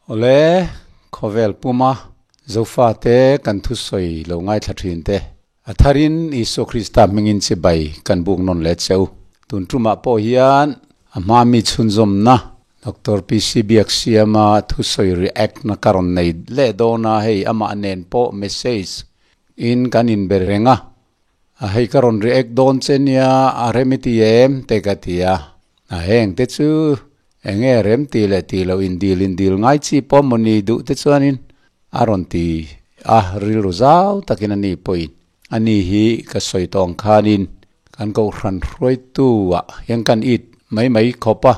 Awle, khawvel puma Zofate kan thusawi lo ngaithla thin te, a tharin Isua Krista hmingin chibai kan buk nawn leh cheu. Tun tumah pawh hian a hma mi chhunzawmna Doctor PC Biaksiama thusawi react na ka rawn nei leh dawn a, hei amah nen pawh message in kan inbe reng a, A hei ka rawn react dawn che nia, a rem i ti em? te ka ti a. A heng te chu eng nge rem ti leh ti loh indil indil ngai chi pawh maw ni duh te chuanin a rawn ti a, rilru zau takin a ni pawhin a ni hi ka sawi tawh ang khanin kan kohhran hruaitu ah hian kan it mai mai khawp a,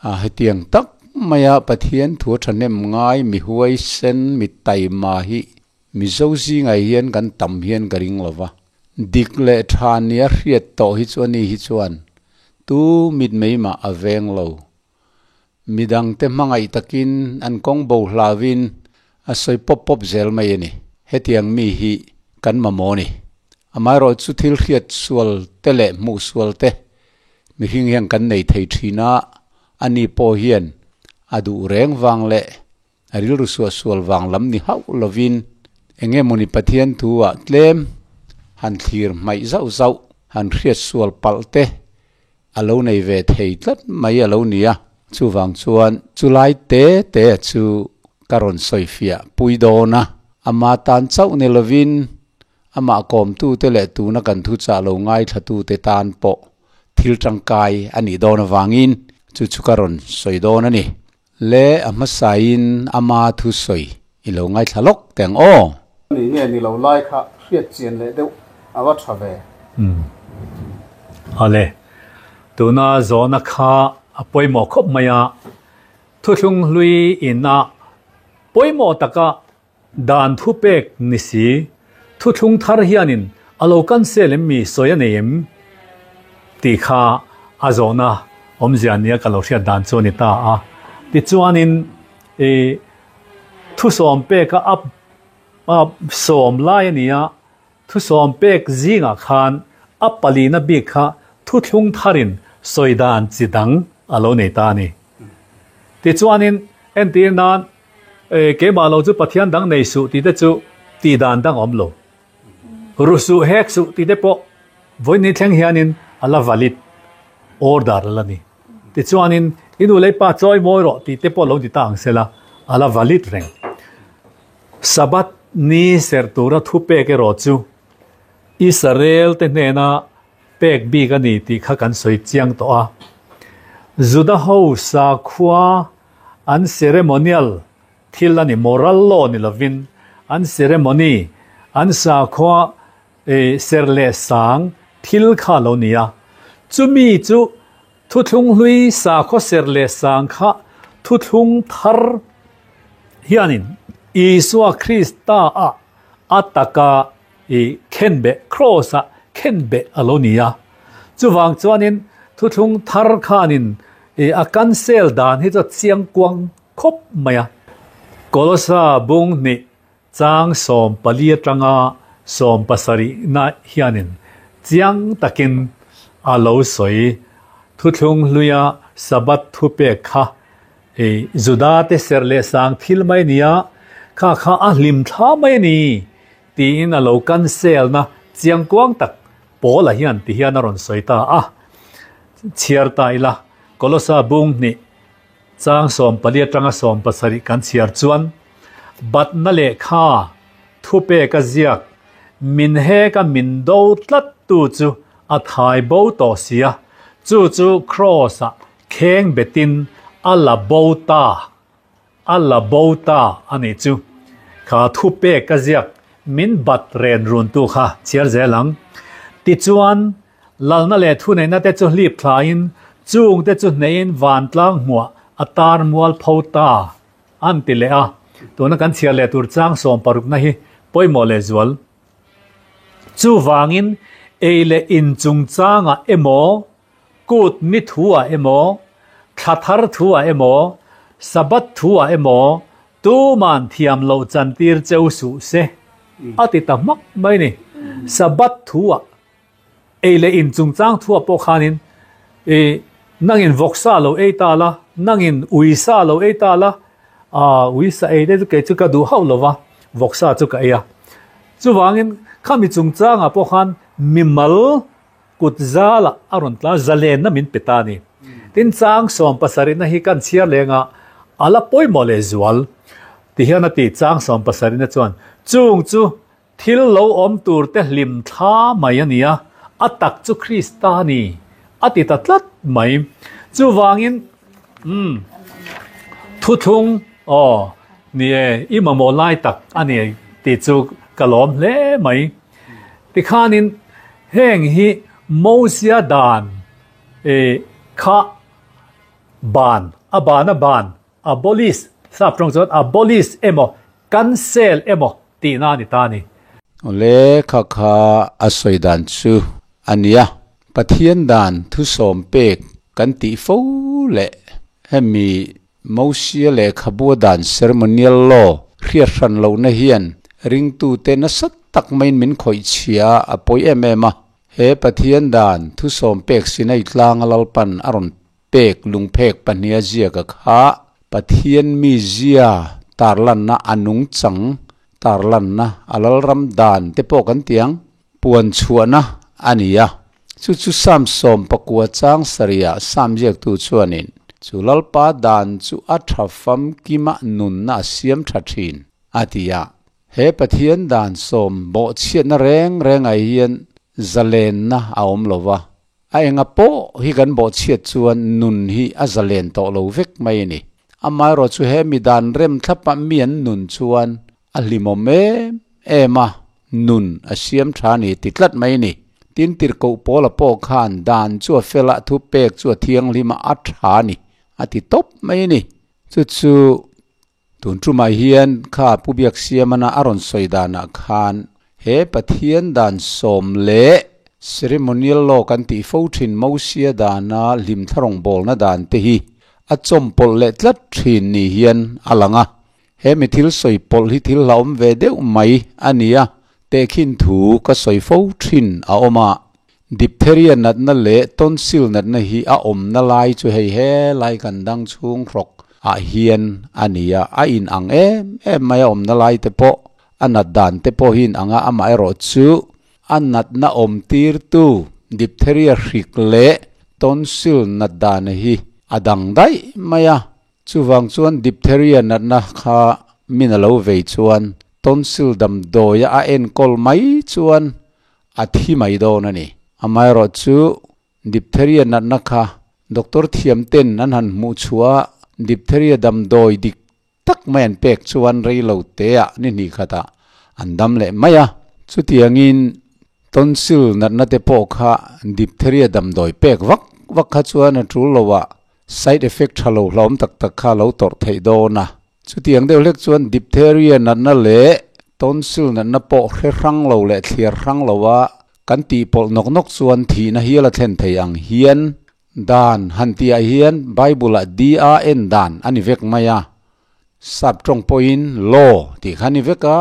a hetiang tak maia Pathian thu a thahnem ngai mi huaisen mi taima hi Mizo zingah hian kan tam hian ka ring lo va, dik leh tha nia hriat tawh hi chu a ni hi chuan tu mitmei mah a veng lo. Midangte hmangaih takin an kawng bo hlauvin a sawi pawp pawp zel mai a ni. Hetiang mi hi kan mamawh a ni. Amaherawh chu thil hriat sual te leh hmuh sual te mihring hian kan nei thei thin a, ani pawh hian a duh reng vang leh A rilru suahsual vang lam ni hauh lovin eng emawni Pathian thu ah tlem han thlir hmaih zauh zauh, han hriat sual palh te a lo nei ve thei tlat mai a lo ni a. Chuvang chuan chulai te te chu ka rawn sawifiah pui dawn a, ama tan chauh ni lovin amah kawmtute leh tuna kan thuchah lo ngaithlatute tan pawh thil tangkai a nih dawn avangin chu chu ka rawn sawi dawn a ni. Le a hmasain ama thusawi i lo ngaithla lawk teh ang aw. Ni nge ni lo lai kha hriat chian leh deuh a va tha ve. Umm. Awle. Tuna zawhna kha a pawimawh khawp mai a, thuthlung hlui ina pawimawh taka dan thu pek ni si, thuthlung thar hianin a lo cancel em mi sawi a nei em tih kha a zawhna awmzia nia ka lo hriat dan chu a ni ta a. Tichuanin i thusawm peka a sawm lai a ni a, thusawm pek zingah khan a palina bik kha thuthlung tharin sawi dan chi dang a lo nei ta a ni. Tichuanin entir nan Keimah lo chu Pathian dang nei suh tih te chu tih dan dang awm lo. Ru suh hek suh tih te pawh vawiin thleng hianin a la valid order a la ni. Tichuanin i nu leh i pa chawi mawi rawh tih te pawh lo ti ta ang sela a la valid reng. Sabbath ni serh tura thupek erawh chu Israel te hnena pek bik a ni tih kha kan sawi chiang tawh a. Juda ho sakhua An ceremonial thil a ni, moral law ni lovin an ceremony, an sakhua ser leh sang thil kha a lo ni a. Chumi chu thuthlung hlui sakhua ser leh sang kha thuthlung thar hianin Isua Krista ah a taka i khenbeh, cross ah khenbeh a lo ni a. Chuvang chuanin thuthlung thar khanin i a cancel dan hi chu a chiang kuang khawp mai a. Kolosa bung hnih chang 14 atanga 70 na hianin chiang takin a lo sawi. Thuthlung hluia Sabbath thupek kha i Juda te serh leh sang thil mai a ni a, kha kha a hlim thla mai a ni. Tiin a lo cancel na chiangkuang tak Paula hian ti hian a rawn sawi ta a. Chhiar ta ila, Kolosa bung hnih chang 14 atanga 70 kan chhiar chuan, Batna lehkha thupek a ziak, min hek a min do tlat tu chu a thai bo tawh sia, chu chu Kraws ah kheng betin a la bo ta. A la bo ta a nih chu. Kha thu pek ka ziak min bat ren run tu kha chhiar zel ang. Tichuan, lalna leh thuneihna te chu hlip thlain chung te chu hneihin vantlang hmuah a tar mual pho ta an ti leh a. Tuna kan chhiar leh tur chang sawmparukna hi pawimawh leh zual. Chuvangin ei leh in chungchangah emaw Kut ni thu ah emaw, thla thar thu ah emaw, Sabbath thu ah emaw tuman thiam loh chantir cheu suh se, a ti ta hmak mai ni. Sabbath thu ah, ei leh in chungchang thu ah pawh khanin i nangin vawksa lo ei ta la, nangin uisa lo ei ta la, A uisa ei te chu kei chu ka duh hauh lo va, vawksa chu ka ei a. Chuvangin khami chungchangah pawh khan mimal kut zalah a rawn tla zalenna min pe ta a ni. Tin, chang 70na hi kan chhiar leng a, a la pawimawh leh zual ti hian a ti. Chang 70na chuan chung chu thil lo awm tur te hlim thla mai a ni a, a tak chu Krista a ni a ti ta tlat mai. Chuvangin, umm, thuthlung, aw, ni e, i mamawh lai tak a ni tih chu ka lawm hle mai. Tikhanin heng hi Mosia dan kha ban, a ban a ban, abolish, sap tawng chuan abolish emaw cancel emaw tihna a ni ta a ni. Awle kha kha a sawi dan chu a nia. Pathian dan thusawm pek kan tih fo leh hemi Mosia lehkhabua dan ceremonial law hriat hran lohna hian ringtute nasa tak maiin min khawih chhia a pawi em em a. He Pathian dan thusawm pek Sinai tlanga Lalpan a rawn pek lungphek pahniha ziaka kha Pathian mizia tarlanna a nungchang tarlanna a lalram dan te pawh kan ti ang. Puan chhuahna a ni a, chu chu Sam 19 chang sarihah Sam ziaktu chuanin, Chu Lalpa dan chu a tha famkima nunna a siam tha thin, a ti a. He Pathian dan sawm bawhchhiatna reng rengah hian zalenna a awm lo va, a enga pawh hi kan bawhchhiat chuan nun hi a zalen tawh lo vek mai a ni. Amaherawh chu he mi dan rem thlapa mi an nun chuan A hlimawm em em a, nun a siam tha a ni ti tlat mai a ni. Tin, tirhkoh Paula pawh khan dan chu a fel a, thupek chu a thianghlim a, a tha a ni a ti tawp mai a ni. Chu chu tun tumah hian kha Pu Biaksiamana a rawn sawi danah khan he Pathian dan sawm leh ceremonial law kan tih fo thin Mosia dana hlimthla rawngbawlna dan te hi a chawmpawlh leh tlat thin ni hian a lang a. He mi thil sawi pawlh hi thil hlauhawm ve deuh mai a ni a, tehkhin thu ka sawi fo thin a awm a. Diphtheria natna leh tonsil natna hi a awmna lai chu hei he lai kan dang chhung hrawk ah hian a ni a, a in ang em em mai a awmna lai te pawh a nat dan te pawh hi in ang a, amaherawh chu a natna awm tirtu diphtheria hrik leh tonsil nat dan hi a dang daih mai a. Chuvang chuan diphtheria natna kha min a lo vei chuan tonsil damdawia a enkawl mai chuan a thi mai dawn a ni. Amaherawh chu diphtheria natna kha doctor thiam ten an han hmuh chhuah a, diphtheria damdawi dik tak mai an pek chuan rei lo teah ni hnih khatah an dam leh mai a. Chutiangin tonsil natna te pawh kha diphtheria damdawi pek vak vak kha chuan a tul lo a, Side effect tha lo hlawm tak tak kha lo tawrh theih dawn a. Chutiang deuh hlek chuan diphtheria natna leh tonsil natna pawh hre hrang lo leh thliar hrang lo a kan tih pawlh nawk nawk chuan thihna hial a thlen thei ang hian dan han tihah hian Bible ah DAN dan a ni vek mai a. Sap tawng pawhin law tih kha a ni vek a,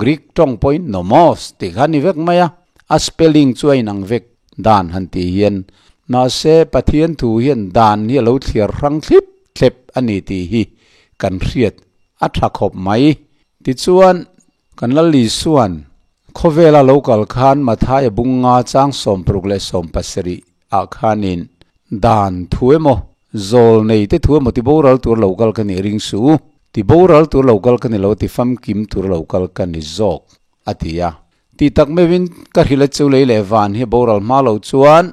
Greek tawng pawhin nomos tih kha a ni vek mai a. A spelling chu a inang vek. Dan han tih hian mahse Pathian thu hian dan hi a lo thliar hrang thlip thlep a ni tih hi kan hriat a tha khawp mai. Tichuan, kan Lal Isua'n khawvela lo kal khan Mathaia bunga chang 67 ah khanin dan thu emaw, zawl nei te thu emaw ti boral tur lo kal ka nih ring suh u, ti boral tur lo kal ka ni lo, ti famkim tur lo kal ka ni zawk a ti a. Tih tak meuhin ka hrilh a chu lei leh van hi boral hma lo chuan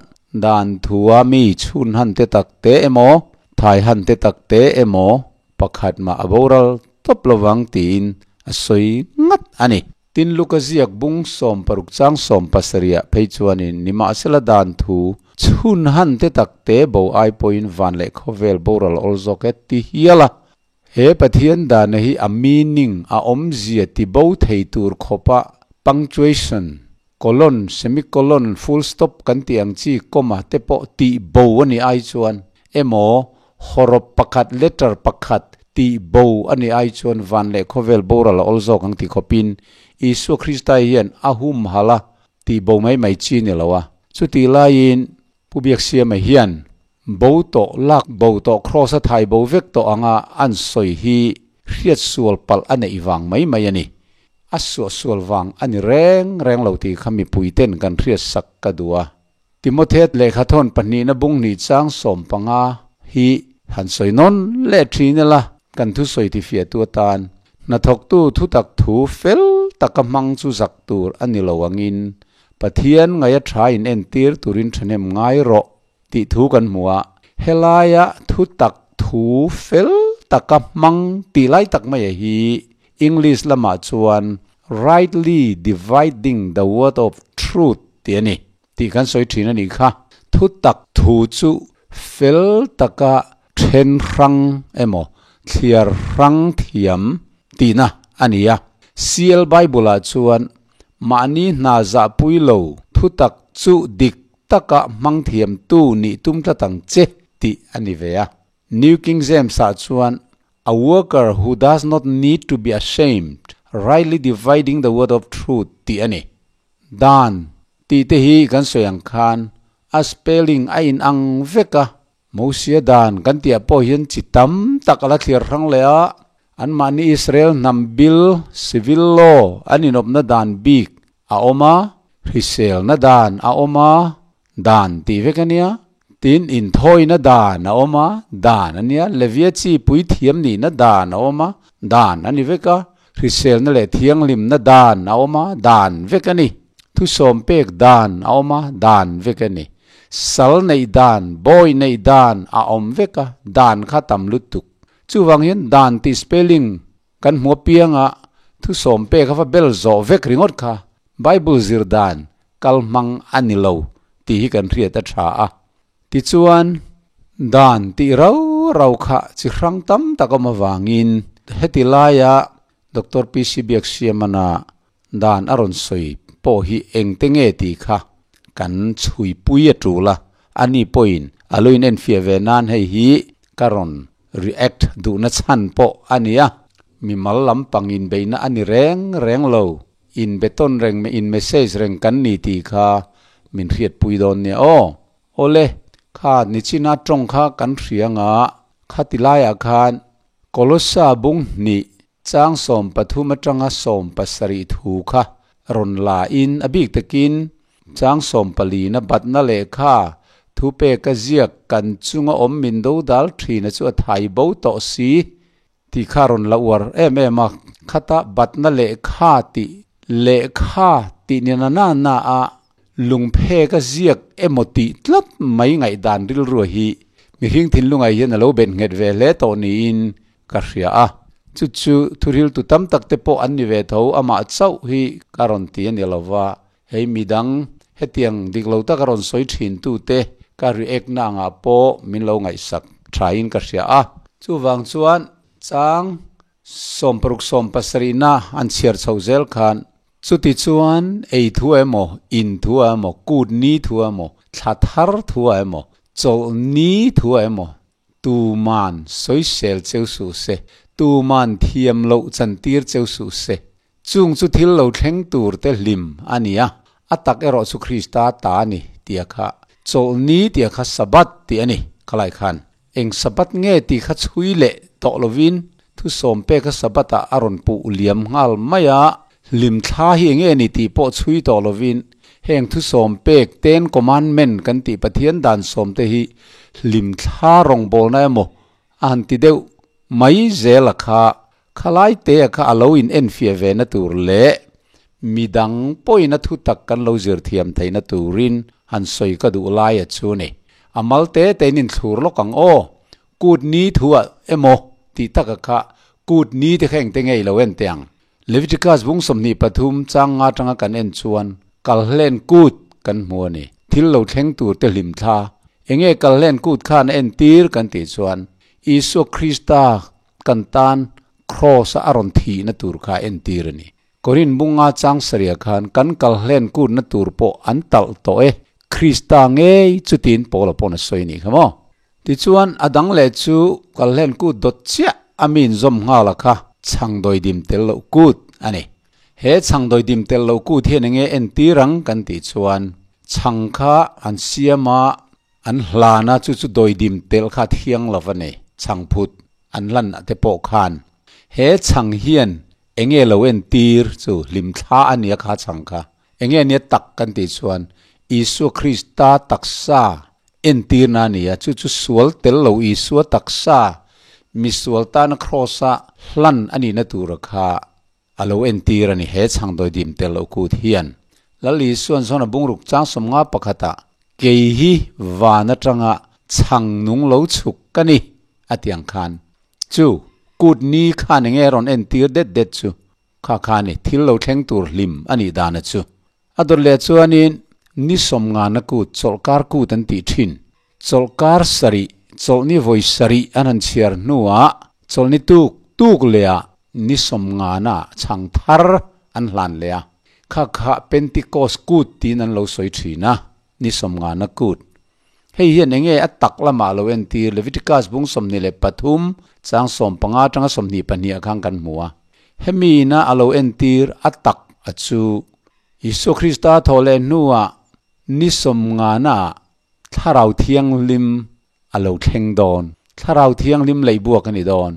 dan thua mi chhun han te tak te emaw, thai han te tak te emaw pakhat mah a boral tawp lovang tiin a sawi ngat a ni. Tin Luka ziak bung 60 chang 70 ah phei chuanin nimahsela dan thu chhun han te tak te bo ai pawhin van leh khawvel boral awl zawk e ti hial a. He Pathian dana hi a meaning, a awmzia ti bo thei tur khawpa punctuation, colon, semicolon, full stop kan tih ang chi comma te pawh tih bo a nih ai chuan emaw hawrawp pakhat, letter pakhat, tih bo a nih ai chuan van leh khawvel boral a awl zawk ang ti khawpin Isua Krista hian a humhalh a tih bo mai mai chi ni lo a. Chutih laiin Pu Biaksiama hian bo tawh lak bo tawh kraws a thai bo vek tawh anga an sawi hi Hriat sual palh a neih vang mai mai a ni. A suah sual vang a ni reng reng lo tih kha mipuiten kan hriat sak ka duh a. Timothea lehkhathawn pahnihna bung hnih chang 15 hi han sawi nawn leh thin ila, kan thusawi tifiahtu atan hnathawktu thutak thu fel taka hmang chu zak tur a ni lo angin Pathian ngaia tha in entir turin thahnem ngai rawh tih thu kan hmu a. Helaia thutak thu fel taka hmang tih lai tak mai hi English lamah chuan rightly dividing the word of truth tih a ni. Tih kan sawi thin a nih kha. Thutak thu chu fel taka then hrang emaw thliar hrang thiam tihna a ni a. CL Bible-ah chuan mahni hna zahpui lo thutak chu dik taka hmang thiamtu nih tum tlat ang che tih a ni ve a. New King James-ah chuan A worker who does not need to be ashamed, rightly dividing the word of truth tih a ni. Dan tih te hi kan sawi ang khan a spelling a inang vek a, Mosia dan kan tih ah pawh hian chi tam tak a la thlir hrang leh a, anmahni Israel hnam bil, civil law, an inawpna dan bik a awm a, hriselna dan a awm a, dan tih vek a nia, tin inthawina dan a awm a, dan a nia, Levia chi puithiam nihna dan a awm a, dan a ni vek a. Hriselna leh thianghlimna dan a awm a, dan vek a ni. Thusawm pek dan a awm a, dan vek a ni. Sal neih dan, bawi neih dan a awm vek a, dan kha tam lutuk. Chuvang hian dan tih spelling kan hmu apianga thusawm pek a va bel zawh vek ringawt kha Bible zir dan kal hmang a ni lo tih hi kan hriat a tha a. Tichuan, dan tih rau rau kha chi hrang tam tak awm avangin heti laia Doctor PC Biaksiamana dan a rawn sawi pawh hi engte nge tih kha kan chhuipui a tul a, ani pawhin a lo inenfiah ve nan hei hi ka rawn react duhna chhan pawh a ni a. Mimal lampang inbeihna a ni reng reng lo, inbetawn reng meh in message reng kan ni tih kha min hriatpui dawn nia aw. Awle, kha nichina tawng kha kan hria nga, khati laiah khan Kolossa bung hnih chang 13 atanga 17 thu kha rawn la in a bik takin chang 14 na batna lehkha thu peka ziak kan chunga awm min do dal thina chu a thai bo tawh si Tih kha rawn la uar em em a, khata batna lehkha tih lehkha tih ni na na na a lungphek a ziak emaw tih tlat mai ngaihdan rilrua hi mihring thinlungai hian a lo bet nghet ve hle tawh niin ka hria a. Chu chu thuriltu tam tak te pawh an ni ve tho, amah chauh hi ka rawn ti a ni lova, hei midang hetiang dik lo taka rawn sawi thin tute ka react na angah pawh min lo ngaihsak thain ka hria a. Chuvang chuan chang 16 17 na an chhiar chho zel khan chuti chuan ei thu emaw, in thu emaw, kut ni thu emaw, thla thar thu emaw, chawlh ni thu emaw tuman sawisel cheu suh se, tuman thiam loh chantir cheu suh se. Chung chu thil lo thleng tur te hlim a ni a, a tak erawh chu Krista ta a ni tia kha chawlhni tia kha Sabbath tih a ni khalai khan. Eng Sabbath nge tih kha chhui leh tawh lovin thusawm peka Sabbath ah a rawn puh liam nghal mai a, hlim thla hi enge ni tih pawh chhui tawh lovin heng thusawm pek Ten Commandment kan tih Pathian dan sawm te hi hlim thla rawngbawlna emaw a han ti deuh mai zel a kha. Khalai te a kha a lo in enfiah ve na tur leh midang pawhin a thutak kan lo zir thiam theihna turin han sawi ka duh lai a chu ni. A mal te te in inthlur lawk ang aw. Kut ni thu ah emaw tih tak a kha kut ni te kha engte nge i lo en teh ang. Leviticus bung 23 chang nga atanga kan en chuan kalhlen kut kan hmu a ni. Thil lo thleng tur te hlim thla. Enge kalhlen kut khan a entir kan tih chuan Isua Krista kan tan Kraws-a a rawn thihna tur kha entir a ni. Korin bunga chang sarih khan kan kalhlen kutna tur pawh an talh tawh e, Krista ngei chutin Paula pawn a sawi a nih kha maw? Tichuan, a dang leh chu kalhlen kut dawt chiah a mi inzawm nghal a kha chhang dawidim tel loh kut a ni. He chhang dawidim tel loh kut hian enge entir ang kan tih chuan chhang kha an siam a, An hlana chu chu dawidim tel kha thiang lo a ni, chhangphut an lan te pawh khan. He chhang hian enge lo entir chu hlimthla a nia kha chhang kha. Enge nia tak kan tih chuan Isua Krista taksa entirna a ni a, chu chu sual tel lo Isua taksa misual tana kraws-a hlan a nihna tura kha a lo entir a ni. He chhang dawidim tel loh kut hian Lal Isua'n zawn a bungruk chang 50 pakhatah, Kei hi van atanga chhang nung lo chhuk ka ni, a ti ang khan. Chu kut ni khan enge rawn entir det det chu Kha kha ni, thil lo thleng tur hlim a nih dana chu. A dawt leh chuanin ni sawmngana kut, chawlhkar kut an tih thin. Chawlhkar sarih, chawlhni vawi sarih an han chhiar hnuah chawlhni tuk tuk lehah ni sawmngana chhang thar an hlan leh a. Kha kha Pentecost kut tiin an lo sawi thin a, ni sawmngana kut. Hei hian enge a tak lamah lo entir Leviticus bung 23 chang 15 atanga 22 ah khan kan hmu a. Hemi ina a lo entir a tak a chu Isua Krista thawh leh hnuah ni sawmngana ah Thlarau Thianghlim a lo thleng dawn, Thlarau Thianghlim lei buak a ni dawn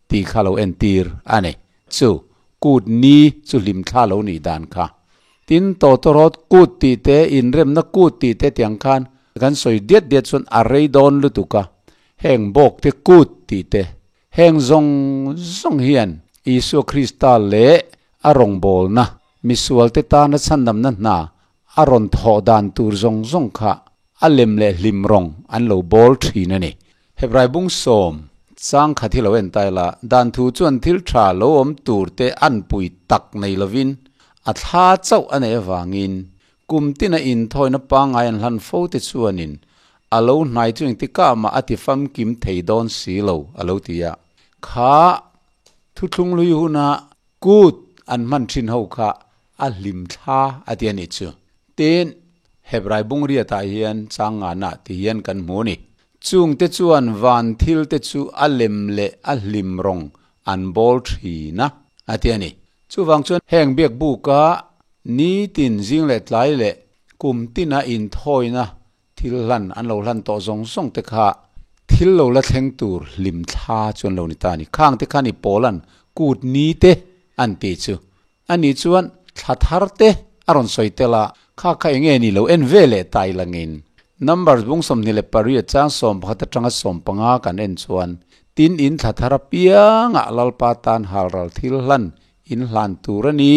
tih kha lo entir a ni. Chu kut ni chu hlimthla lo nih dan kha. Tin, tawtawrawt kut tih te, inremna kut tih te tiang khan kan sawi diat diat chuan a rei dawn lutuk a, heng bawk te kut tih te, heng zawng zawng hian Isua Krista leh a rawngbawlna, misualte tana chhandamna hna a rawn thawh dan tur zawng zawng kha a lem leh hlim rawng an lo bawl thin a ni. Hebrai bung sawm chang khat hi lo en ta ila, dan thu chuan thil tha lo awm tur te an pui tak nei lovin a thla chauh a neih avangin kum tina inthawina pangngai an hlan fo te chuanin a lo hnai chu engtikah mah a ti famkim thei dawn si lo a lo ti a. Kha thuthlung hlui huna kut an hman thin ho kha a hlim thla a ti a nih chu. Tin, Hebrai bungriatah hian chang ngana ti hian kan hmu a ni. Chungte chuan van thil te chu a lem leh a hlim rawng an bawl thin a, a ti a ni. Chuvang chuan heng biak buka nitin zing leh tlai leh kum tina inthawina thil hlan an lo hlan tawh zawng zawng te kha thil lo la thleng tur hlim thla chu an lo ni ta a ni. Khang te kha ni Paula'n kut ni te an tih chu. Ani chuan thla thar te a rawn sawi tel a, kha kha enge ni lo en ve leh ta ilangin. Numbers bung 28 chang 11 atanga 15 kan en chuan, Tin in thla thar apiangah Lalpa tan halral thil hlan in hlan tur a ni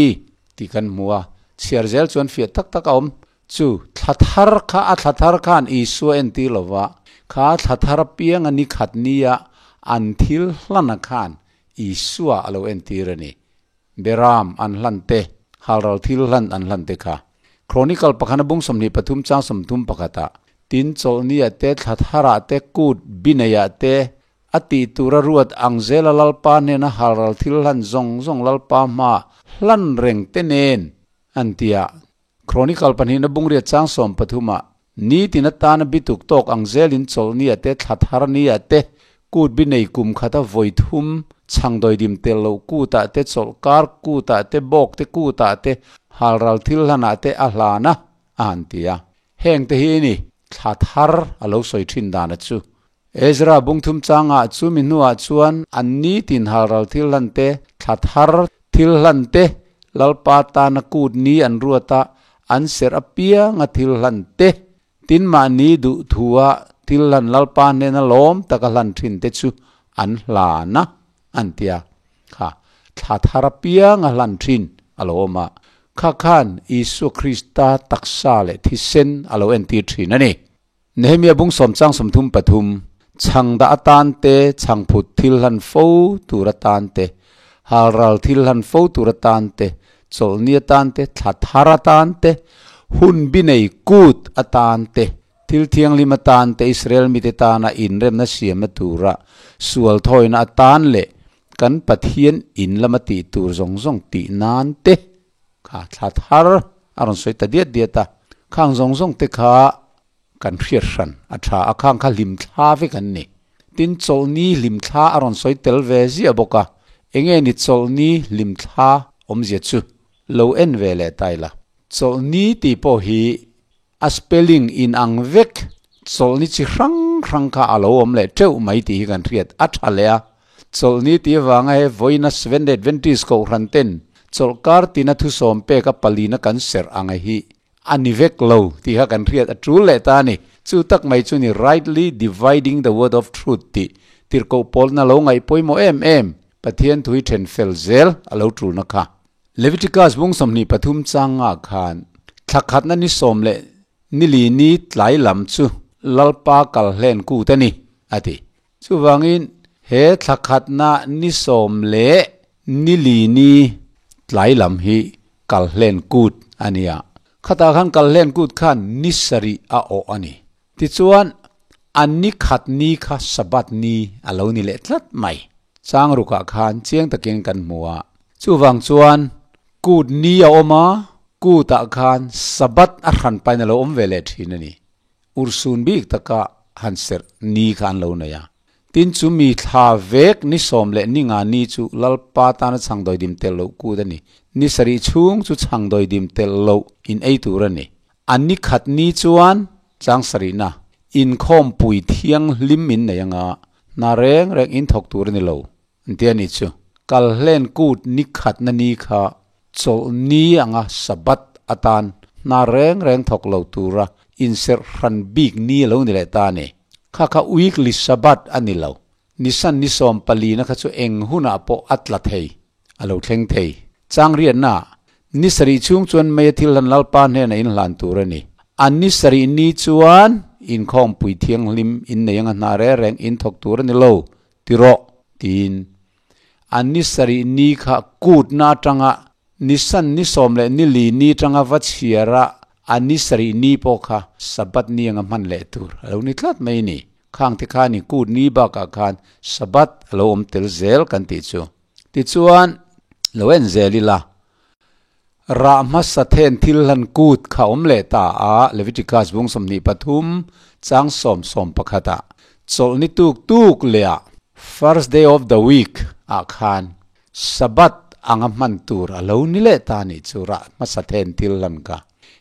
tih kan hmu a, chhiar zel chuan fiah tak tak a awm. Chu thla thar kha a thla thar khan Isua entir lova, kha thla thar apianga ni khat nia an thil hlana khan Isua a lo entir a ni. Beram an hlan te, halral thil hlan an hlan te kha. Chronicle pakhana bung 23 chang 31 ah, Tin chawlhnia te, thlatharah te, kut bineiah te, a tih tura ruat ang zela Lalpa hnena halral thil hlan zawng zawng Lalpa hmaa hlan reng te nen an ti a. Chronicle pahnihna bungriat chang 13 ah, Nitin atana bituk tawk ang zelin chawlhnia te, thlatharnia te, kut bi nei kum khata vawi thum, chhangdawidim tel loh kutah te, chawlhkar kutah te, bawk te kutah te, halral thil hlanah te a hlan a, a han ti a. Heng te hi ni, thlathar a lo sawi thin dan a chu. Ezra bungthum changah chumi hnuah chuan an nitin halral thil hlan te, thlathar thil hlan te, Lalpa tana kut ni an ruat a, an serh apianga thil hlan te, tin mahni duh thua thil hlan Lalpa hnena lawm taka hlan thin te chu an hlan a, an ti a. Kha thlathar apianga hlan thin a lo awm a, kha khan Isua Krista taksa leh thisen a lo entir thin a ni. Nehemia bung sawm chang 33, Chhang dah atan te, chhang phut thil hlan fo tur atan te, halral thil hlan fo tur atan te, chawlhni atan te, thla thar atan te, hun bi nei kut atan te, thil thianghlim atan te, Israel mite tana inremna siamna tura sual thawina atan leh kan Pathian in lama tih tur zawng zawng tih nan te, Kha thla thar a rawn sawi ta diat diat a, khang zawng zawng te kha kan hriat hran a tha a, khang kha hlim thla vek an ni. Tin, chawlhni hlim thla a rawn sawi tel ve ziah bawk a, enge ni chawlhni hlim thla awmzia chu lo en ve leh ta ila. Chawlhni tih pawh hi a spelling in ang vek, chawlhni chi hrang hrang kha a lo awm leh teuh mai tih hi kan hriat a tha leh a. Chawlhni tih avanga he vawiina Seventh-day Adventist Kohhran ten chawlhkar tina thusawm peka palina kan serh ang a hi a ni vek lo tih kha kan hriat a tul leh ta a ni. Chu tak mai chu ni Rightly Dividing the Word of Truth tih tirhkoh pawlna lo ngaih pawimawh em em Pathian thu hi then fel zel a lo tulna kha. Leviticus bung 23 changa khan thla khatna ni sawm leh nili ni tlai lam chu Lalpa kal hlen kut a ni, a ti. Chuvangin he thla khatna ni sawm leh nili ni tlai lam hi kal hlen kut a ni a. Khatah khan kal hlen kut khan ni sarih a awh a ni. Tichuan, an ni khat ni kha Sabbath ni a lo ni leh tlat mai. Chang rukah khan chiang takin kan hmu a. Chuvang chuan kut ni a awm a, kutah khan Sabbath a hran pain a lo awm ve leh thin a ni. Urhsun bik taka han serh ni kha an lo nei a. Tin, chu mi thla vek ni sawm leh ni nga ni chu Lalpa tana chhang dawidim tel loh kut a ni. Ni sarih chhung chu chhang dawidim tel loh in ei tur a ni. A ni khat ni chuan chang sarihna inkhawmpui thianghlim in nei anga hna reng reng in thawk tur a ni lo an ti a ni chu. Kal hlen kut ni khatna ni kha chawlh ni anga Sabbath atan hna reng reng thawk lo tura inserh hran bik ni a lo ni leh ta a ni. Kha kha weekly Sabbath a ni lo. Nisan ni sawm palina kha chu eng hunah pawh a tla thei, a lo thleng thei. Chang riatna, Ni sarih chhung chuan mei a thil hlan Lalpa hnenah in hlan tur a ni. A ni sarih ni chuan inkhawmpui thianghlim in nei anga hna reng reng in thawk tur a ni lo, ti rawh, tiin. A ni sarih ni kha kutna atanga Nisan ni sawm leh ni li ni tanga va chhiara a ni sarih ni pawh kha Sabbath ni anga hman leh tur a lo ni tlat mai ni. Khang te khan i kut ni bakah khan Sabbath a lo awm tel zel kan tih chu. Tichuan, lo en zel ila, rah hmasa then thil hlan kut kha awm leh ta a, Leviticus bung 23 chang sawm sawm pakhatah, chawlh ni tuk tuk lehah, first day of the week, ah khan Sabbath anga hman tur a lo ni leh ta nih chu rah hmasa then thil hlan ka.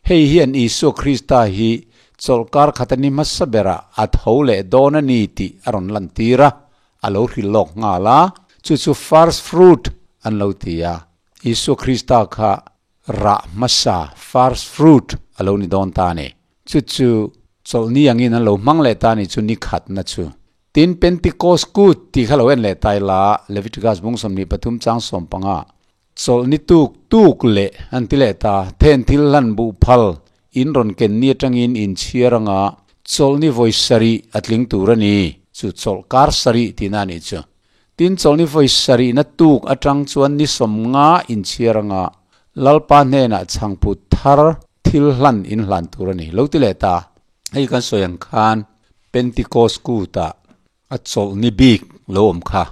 Hei hian Isua Krista hi chawlhkar khat a ni hmasa berah a tho leh dawn a ni tih a rawn lantir a, a lo hrilh lawk nghal a, chu chu first fruit an lo ti a. Isua Krista kha rah hmasa, first fruit, a lo ni dawn ta a ni. Chu chu chawlhni angin an lo hmang leh ta a ni chu ni khatna chu. Tin, Pentecost kut tih kha lo en leh ta ila, Leviticus bung 23 chang 15, Chawlhni tuk tuk leh an ti leh ta, then thil hlan buh phal in rawn ken ni atangin in chhiar anga chawlhni vawi sarih a tling tur a ni, chu chawlh kar sarih tihna a nih chu. Tin, chawlhni vawi sarihna tuk atang chuan ni 50 in chhiar anga Lalpa hnenah chhangphut thar thil hlan in hlan tur a ni, lo ti leh ta. Hei kan sawi ang khan Pentecost kutah a chawlhni bik lo awm kha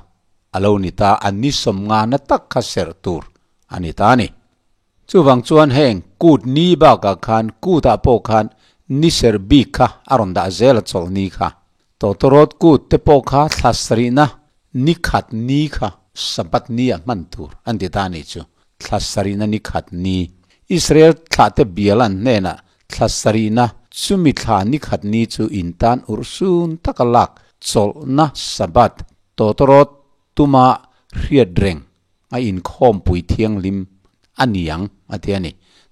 a lo ni ta, a ni 50 na tak kha serh tur a ni ta a ni. Chuvang chuan heng kut ni bakah khan kutah pawh khan ni serh bik kha a rawn dah zel a chawlhni kha. Tawtawrawt kut te pawh kha thla sarihna ni khat ni kha Sabbath ni ah hman tur an ti ta a nih chu. Thla sarihna ni khat ni. Israel thlahte bial an hnenah Thla sarihna, chumi thla ni khat ni chu intan urhsun taka lak chawlhna Sabbath, tawtawrawt tuma hriat reng a inkhawmpui thianghlim a ni ang, a ti a ni.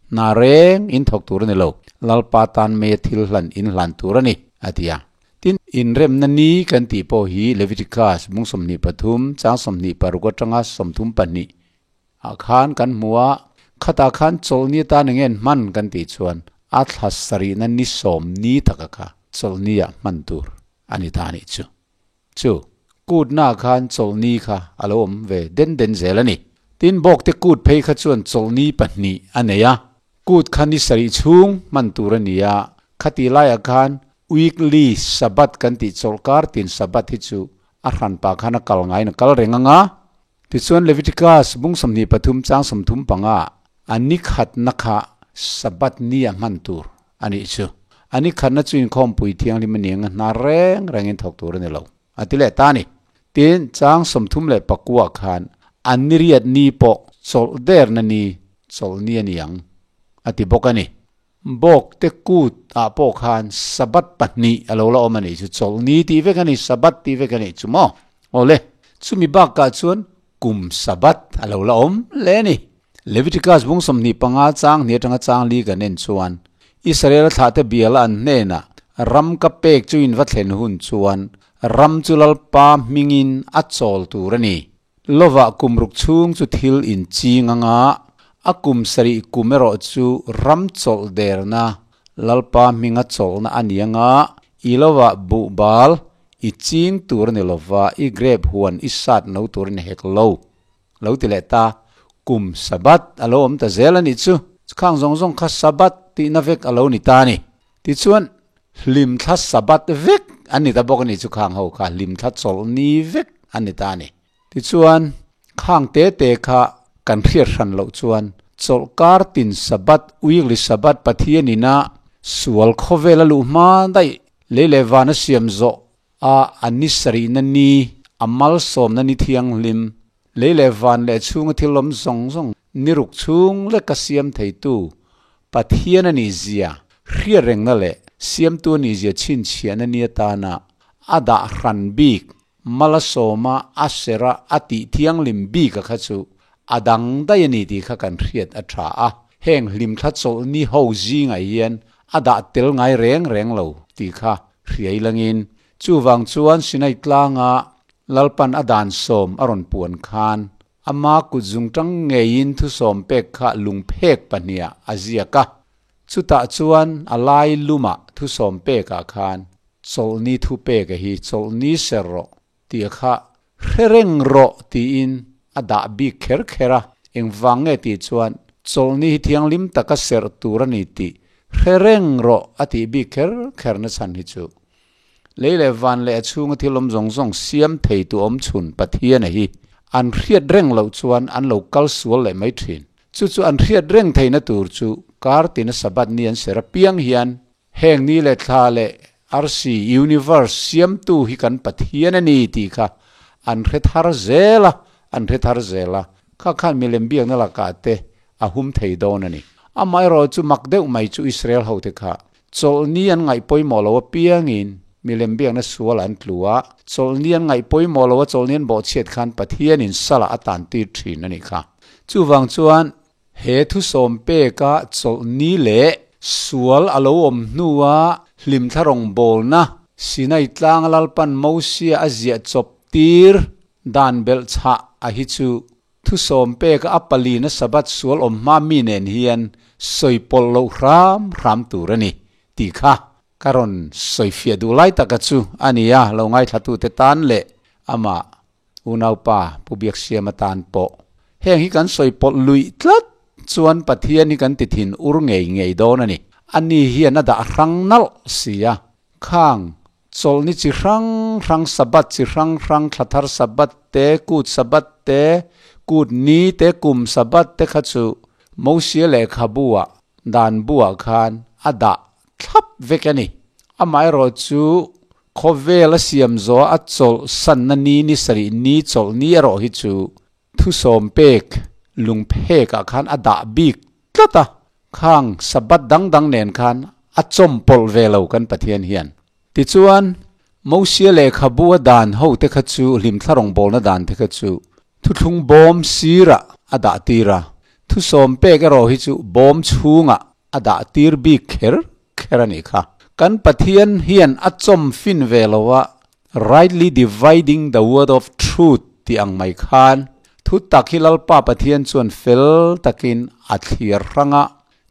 Hna reng in thawk tur a ni lo, Lalpa tan mei a thil hlan in hlan tur a ni, a ti a. Tin, inremna ni kan tih pawh hi Leviticus bung 23 chang 26 atanga 32 Ah khan kan hmu a, khatah khan chawlhni atan eng nge hman kan tih chuan a thla sarihna ni sawm ni taka kha chawlhni ah hman tur a ni ta anih chu. Chu kutna ah khan chawlhni kha a lo awm ve den den zel a ni. Tin, bawkte kut phei kha chuan chawlhni pahnih a nei a, kut kha ni sarih chhung hman tur a ni a, khatih laiah khan weekly Sabbath kan tih chawlhkar tin Sabbath hi chu a hranpa khan a kal ngaiin a kal reng anga, Tichuan Leviticus bung 23 chang 35 a ni khatna kha Sabbath ni a hman tur a nih chu. A ni khatna chu inkhawmpui thianghlim a ni ang a, hna reng rengin thawk tur a ni lo, a ti leh ta a ni. Tin, chang 39 khan a ni riat ni pawh chawlh derna ni, chawlh ni a ni ang, a ti bawk a ni. Bawk te kut ah pawh khan Sabbath pahnih a lo la awm a nih chu, chawlh ni tih vek a ni, Sabbath tih vek a nih chu maw? Awle. Chumi bakah chuan kum Sabbath a lo la awm hle a ni. Leviticus bung 25 chang hnih atanga chang li kan en chuan Israel thlahte biala an hnenah ram ka pek chu in va thlen hun chuan ram chu Lalpa hmingin a chawl tur a ni. Lovah kum ruk chhung chu thil in ching anga a kum sarih kum erawh chu ram chawlh derna Lalpa hminga chawlhna a ni anga i lovah buhbal i ching tur a ni lova i grape huan i sat no tur a ni hek lo. Lo ti leh ta, kum Sabbath a lo awm ta zel a nih chu. Khang zawng zawng kha Sabbath tihna vek a lo ni ta a ni. Tichuan, hlimthla Sabbath vek an ni ta bawk a nih chu khang ho kha, hlimthla chawlhni vek an ni ta a ni. Tichuan, khang te te kha kan hriat hran loh chuan chawlhkar tin Sabbath, weekly Sabbath Pathian ina sual khawvel a luh hma daih lei leh van a siam zawh A a ni sarihna ni, a malsawmna ni thianghlim, lei leh van leh chhunga thil awm zawng zawng ni ruk chhung leka siam theitu Pathian a nih zia hriat rengna leh siamtu a nih zia chhinchhiahna ni atana a dah hran bik malasawma a sera a tih thianghlim bika kha chu a dang daih a ni tih kha kan hriat a tha a. Heng hlimthla chawlhni ho zingah hian a dah tel ngai reng reng lo tih kha hriai langin, chuvang chuan Sinai tlanga Lalpan a dan sawm a rawn puan khan ama kut zungtang ngeiin thusawm pek kha lungphek pahniha a ziak a. Chutah chuan a lai lumah thusawm pekah khan chawlhni thupeka hi chawlhni ser rawh tih kha hre reng rawh tiin a dah bik kher kher a, engvang nge tih chuan chawlhni hi thianghlim taka serh tur a ni tih hre reng rawh a tih bik kher kher na chhan hi chu lei leh van leh a chhunga thil awm zawng zawng siam thei tu awm chhun Pathian a hi an hriat reng loh chuan an lo kal sual leh mai thin. Chu chu an hriat reng theihna tur chu kar tina Sabbath ni an serh apiang hian Heng ni leh thla leh arsi, universe, siamtu hi kan Pathian a ni tih kha an hre thar zel a, an hre thar zel a. Kha khan milem biakna lakah te a hum thei dawn a ni. Amaherawh chu mak deuh mai chu Israel hote kha chawlhni an ngaih pawimawh lo apiangin milem biakna sual an tlu a, chawlhni an ngaih pawimawh lo a chawlhni an bawhchhiat khan Pathianin salah a tantir thin a nih kha. Chuvang chuan He thusawm peka chawlhni leh sual a lo awm hnua hlimthla rawngbawlna Sinai tlanga Lalpan Mosia a ziah chawp tir dan belh chhah a hi chu thusawm peka a palina Sabbath sual awm hma mi nen hian sawi pawlh loh hram hram tur a ni tih kha ka rawn sawifiah duh lai taka chu a ni a, lo ngaithlatute tan leh amah Unaupa Pu Biaksiama tan pawh heng hi kan sawi pawlh luih tlat chuan Pathian hi kan ti thin ur ngei ngei dawn a ni. Ani hian a dah hrang nalh si a, khang chawlhni chi hrang hrang, Sabbath chi hrang hrang, thla thar Sabbath te, kut Sabbath te, kut ni te, kum Sabbath te kha chu Mosia lehkhabu-ah, dan bu-ah khan a dah thlap vek a ni. Amaherawhchu Khawvel a siam zawh a chawlh sanna ni ni sarih ni chawlh ni erawh hi chu thusawm pek lungphek ah khan a dah bik tlat a, khang Sabbath dang dang nen khan a chawm pawlh ve lo kan Pathian hian. Tichuan, Mosia lehkhabu a dan ho te kha chu hlimthla rawngbawlna dan te kha chu thuthlung bawm sirah a dah tir a, thusawm pek erawh hi chu bawm chhungah a dah tir bik kher kher a nih kha. Kan Pathian hian a chawm fin ve lo a, rightly dividing the word of truth tih ang mai khan thu tak hi Lalpa Pathian chuan fel takin a thlir hrang a,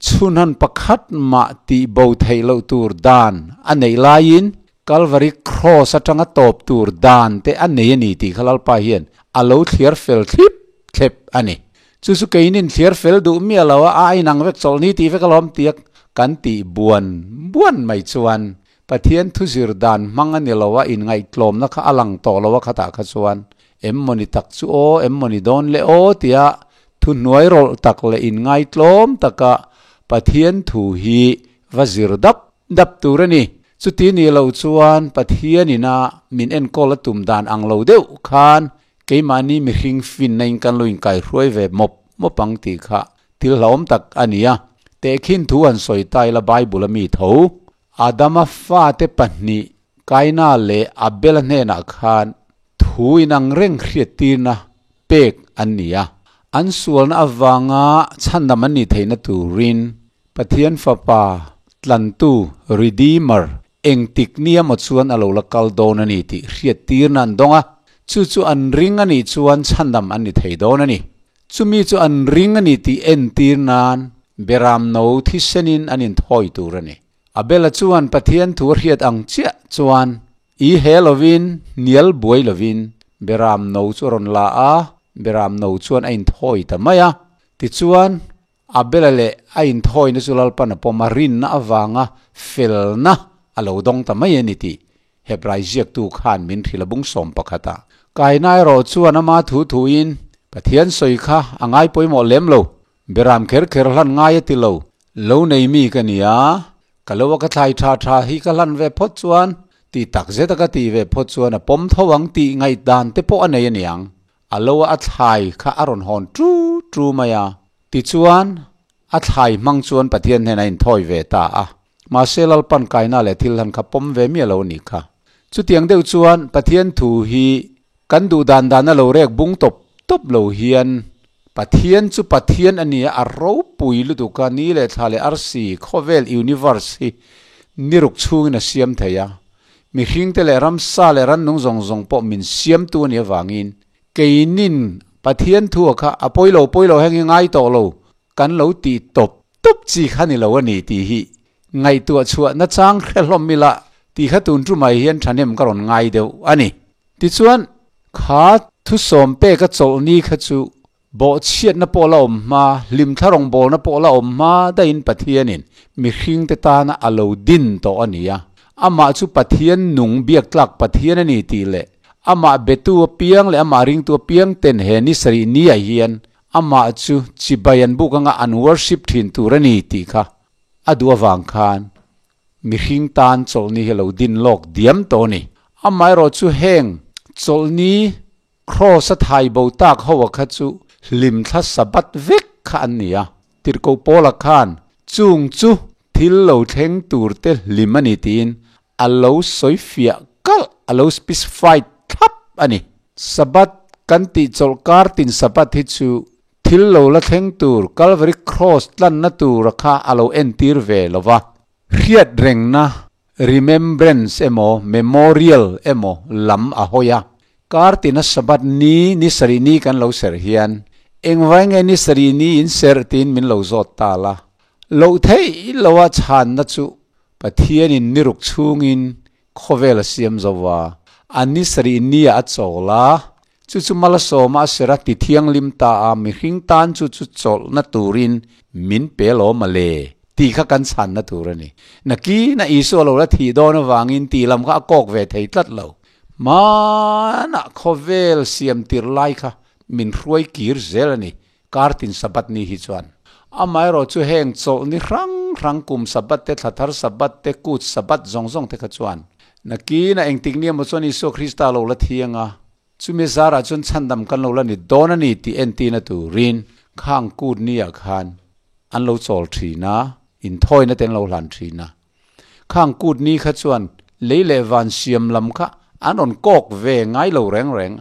chhunhan pakhat mah tih bo theih loh tur dan a neih laiin Calvary Cross atanga tawp tur dan te a nei a ni tih kha Lalpa hian a lo thliar fel thlip thlep a ni. Chu chu keinin thliar fel duh miah lo a, a inang vek chawlhni tih vek alawm tia kan tih buan buan mai chuan Pathian thuzir dan hmang a ni lo a, inngaihtlawmna kha a lang tawh lo a khatah kha chuan em mawni tak chu aw, em mawni dawn le aw tia thuhnuai rawlh tak leh inngaitlawm taka Pathian thu hi va zir dap dap tur a ni. Chuti ni lo chuan Pathian ina min enkawl a tum dan ang lo deuh khan keimahni mihring finna in kan lo inkaihruai ve mawp mawp ang tih kha thil hlauhawm tak a ni a. Tehkhin thu han sawi ta ila Bible a mi tho Adama fate pahnih Kaina leh Abela hnenah khan thu Thu inang reng hriattirna pek an ni a. An sualna avanga chhandam an nih theihna turin Pathian Fapa tlantu, Redeemer, engtik nia maw chuan a lo la kal dawn a ni tih hriattirna an dawng a. Chu chu an ring a nih chuan chhandam an ni thei dawn a ni. Chumi chu an ring a ni tih entir nan Beram no thisenin an inthawi tur a ni. Abela chuan Pathian thu a hriat ang chiah chuan I he lovin, hnial buai lovin Beram no chu a rawn la a, Beram no chuan a inthawi ta mai a. Tichuan, Abela leh a inthawina chu Lalpan a pawm a, rinna avanga felna a lo dawng ta mai a ni tih Hebrai ziaktu khan min hrilh a bung 11 ah. Kaina erawh chuan ama thu thuin Pathian sawi kha a ngai pawimawh lem lo, Beram kher kher hlan ngai a ti lo. Lo nei mi ka ni a, ka lo a ka thlai tha tha hi ka hlan ve phawt chuan, ti tak zet a ka tih ve phawt chuan a pawm tho ang tih ngaihdan te pawh a nei a niang. A lo a thlai kha a rawn hawn tu tu mai a. Tichuan, a thlai hmang chuan Pathian hnenah a inthawi ve ta a. Mahse Lalpan kaina leh thil hlan kha pawm ve miah lo a nih kha. Chutiang deuh chuan Pathian thu hi kan duh dan dana lo rek bung tawp tawp lo hian Pathian chu Pathian a nia, a ropui lutuk a, ni leh thla leh arsi, khawvel, universe, hi niruk chhungin a siam thei a. Mihringte leh ramsa leh rannung zawng zawng pawh min siamtu a nih avangin keinin Pathian thu a kha a pawi lo pawi lo heng hi ngai tawh lo kan lo tih tawp tawp chi kha ni lo a ni tih hi ngaihtuah chhuah nachang hre hlawm ila tih kha tun tumah hian thahnem ka rawn ngai deuh a ni. Tichuan, kha thusawm peka chawlhni kha chu bawhchhiatna pawh la awm hma, hlimthla rawngbawlna pawh la awm hma daihin Pathianin mihringte tana a lo din tawh a ni a. Amah chu Pathian nung biak tlak Pathian a ni tih leh amah betu apiang leh amah ringtu apiang ten he ni sarih niah hian amah chu chibai an buk anga an worship thin tur a ni tih kha a duh avang khan mihring tan chawlhni hi a lo din lawk diam tawh a ni. Amaherawh chu heng chawlhni Kraws a thai bo tak ho a kha chu hlimthla Sabbath vek kha an ni a. Tirhkoh Paula khan chung chu thil lo thleng tur te hlim a ni tiin a lo sawi fiah kalh, a lo specified thlap a ni. Sabbath kan tih chawlh kar tin Sabbath hi chu Thil lo la thleng tur Calvary Cross tlanna tura kha a lo entir ve lo va. Hriat rengna, remembrance emaw memorial emaw lam a hawi a. Kar tina Sabbath ni, ni sarih ni kan lo serh hian, engvai nge ni sarih ni in serh tiin min lo zawt ta la. Loh theih loa chhanna chu Pathianin ni ruk chhungin Khawvel a siam zo va, a ni sarih nia a chawl a, chu chu Malasawma a ser a ti thianghlim ta a, mihring tan chu chu chawlhna turin min pe lawm a le tih kha kan chhanna tur a ni. Nakina Isua lo la thih dawn avangin tih lam kha a kawk ve thei tlat lo. Hmanah khawvel siam tirh lai kha min hruai kir zel a ni. Kartin Sabbath ni hi chuan amaherawh chu heng chawlhni hrang hrang kum Sabbath te, thla thar Sabbath te, kut Sabbath zawng zawng te kha chuan nakina engtik ni emaw chuan Isua Krista lo la thiang a, chumi zarah chuan chhandam kan lo la ni dawn a ni tih entina turin khang kut ni ah khan an lo chawl thin a, inthawina te an lo hlan thin a. Khang kut ni kha chuan lei leh van siam lam kha an rawn kawk ve ngai lo reng reng,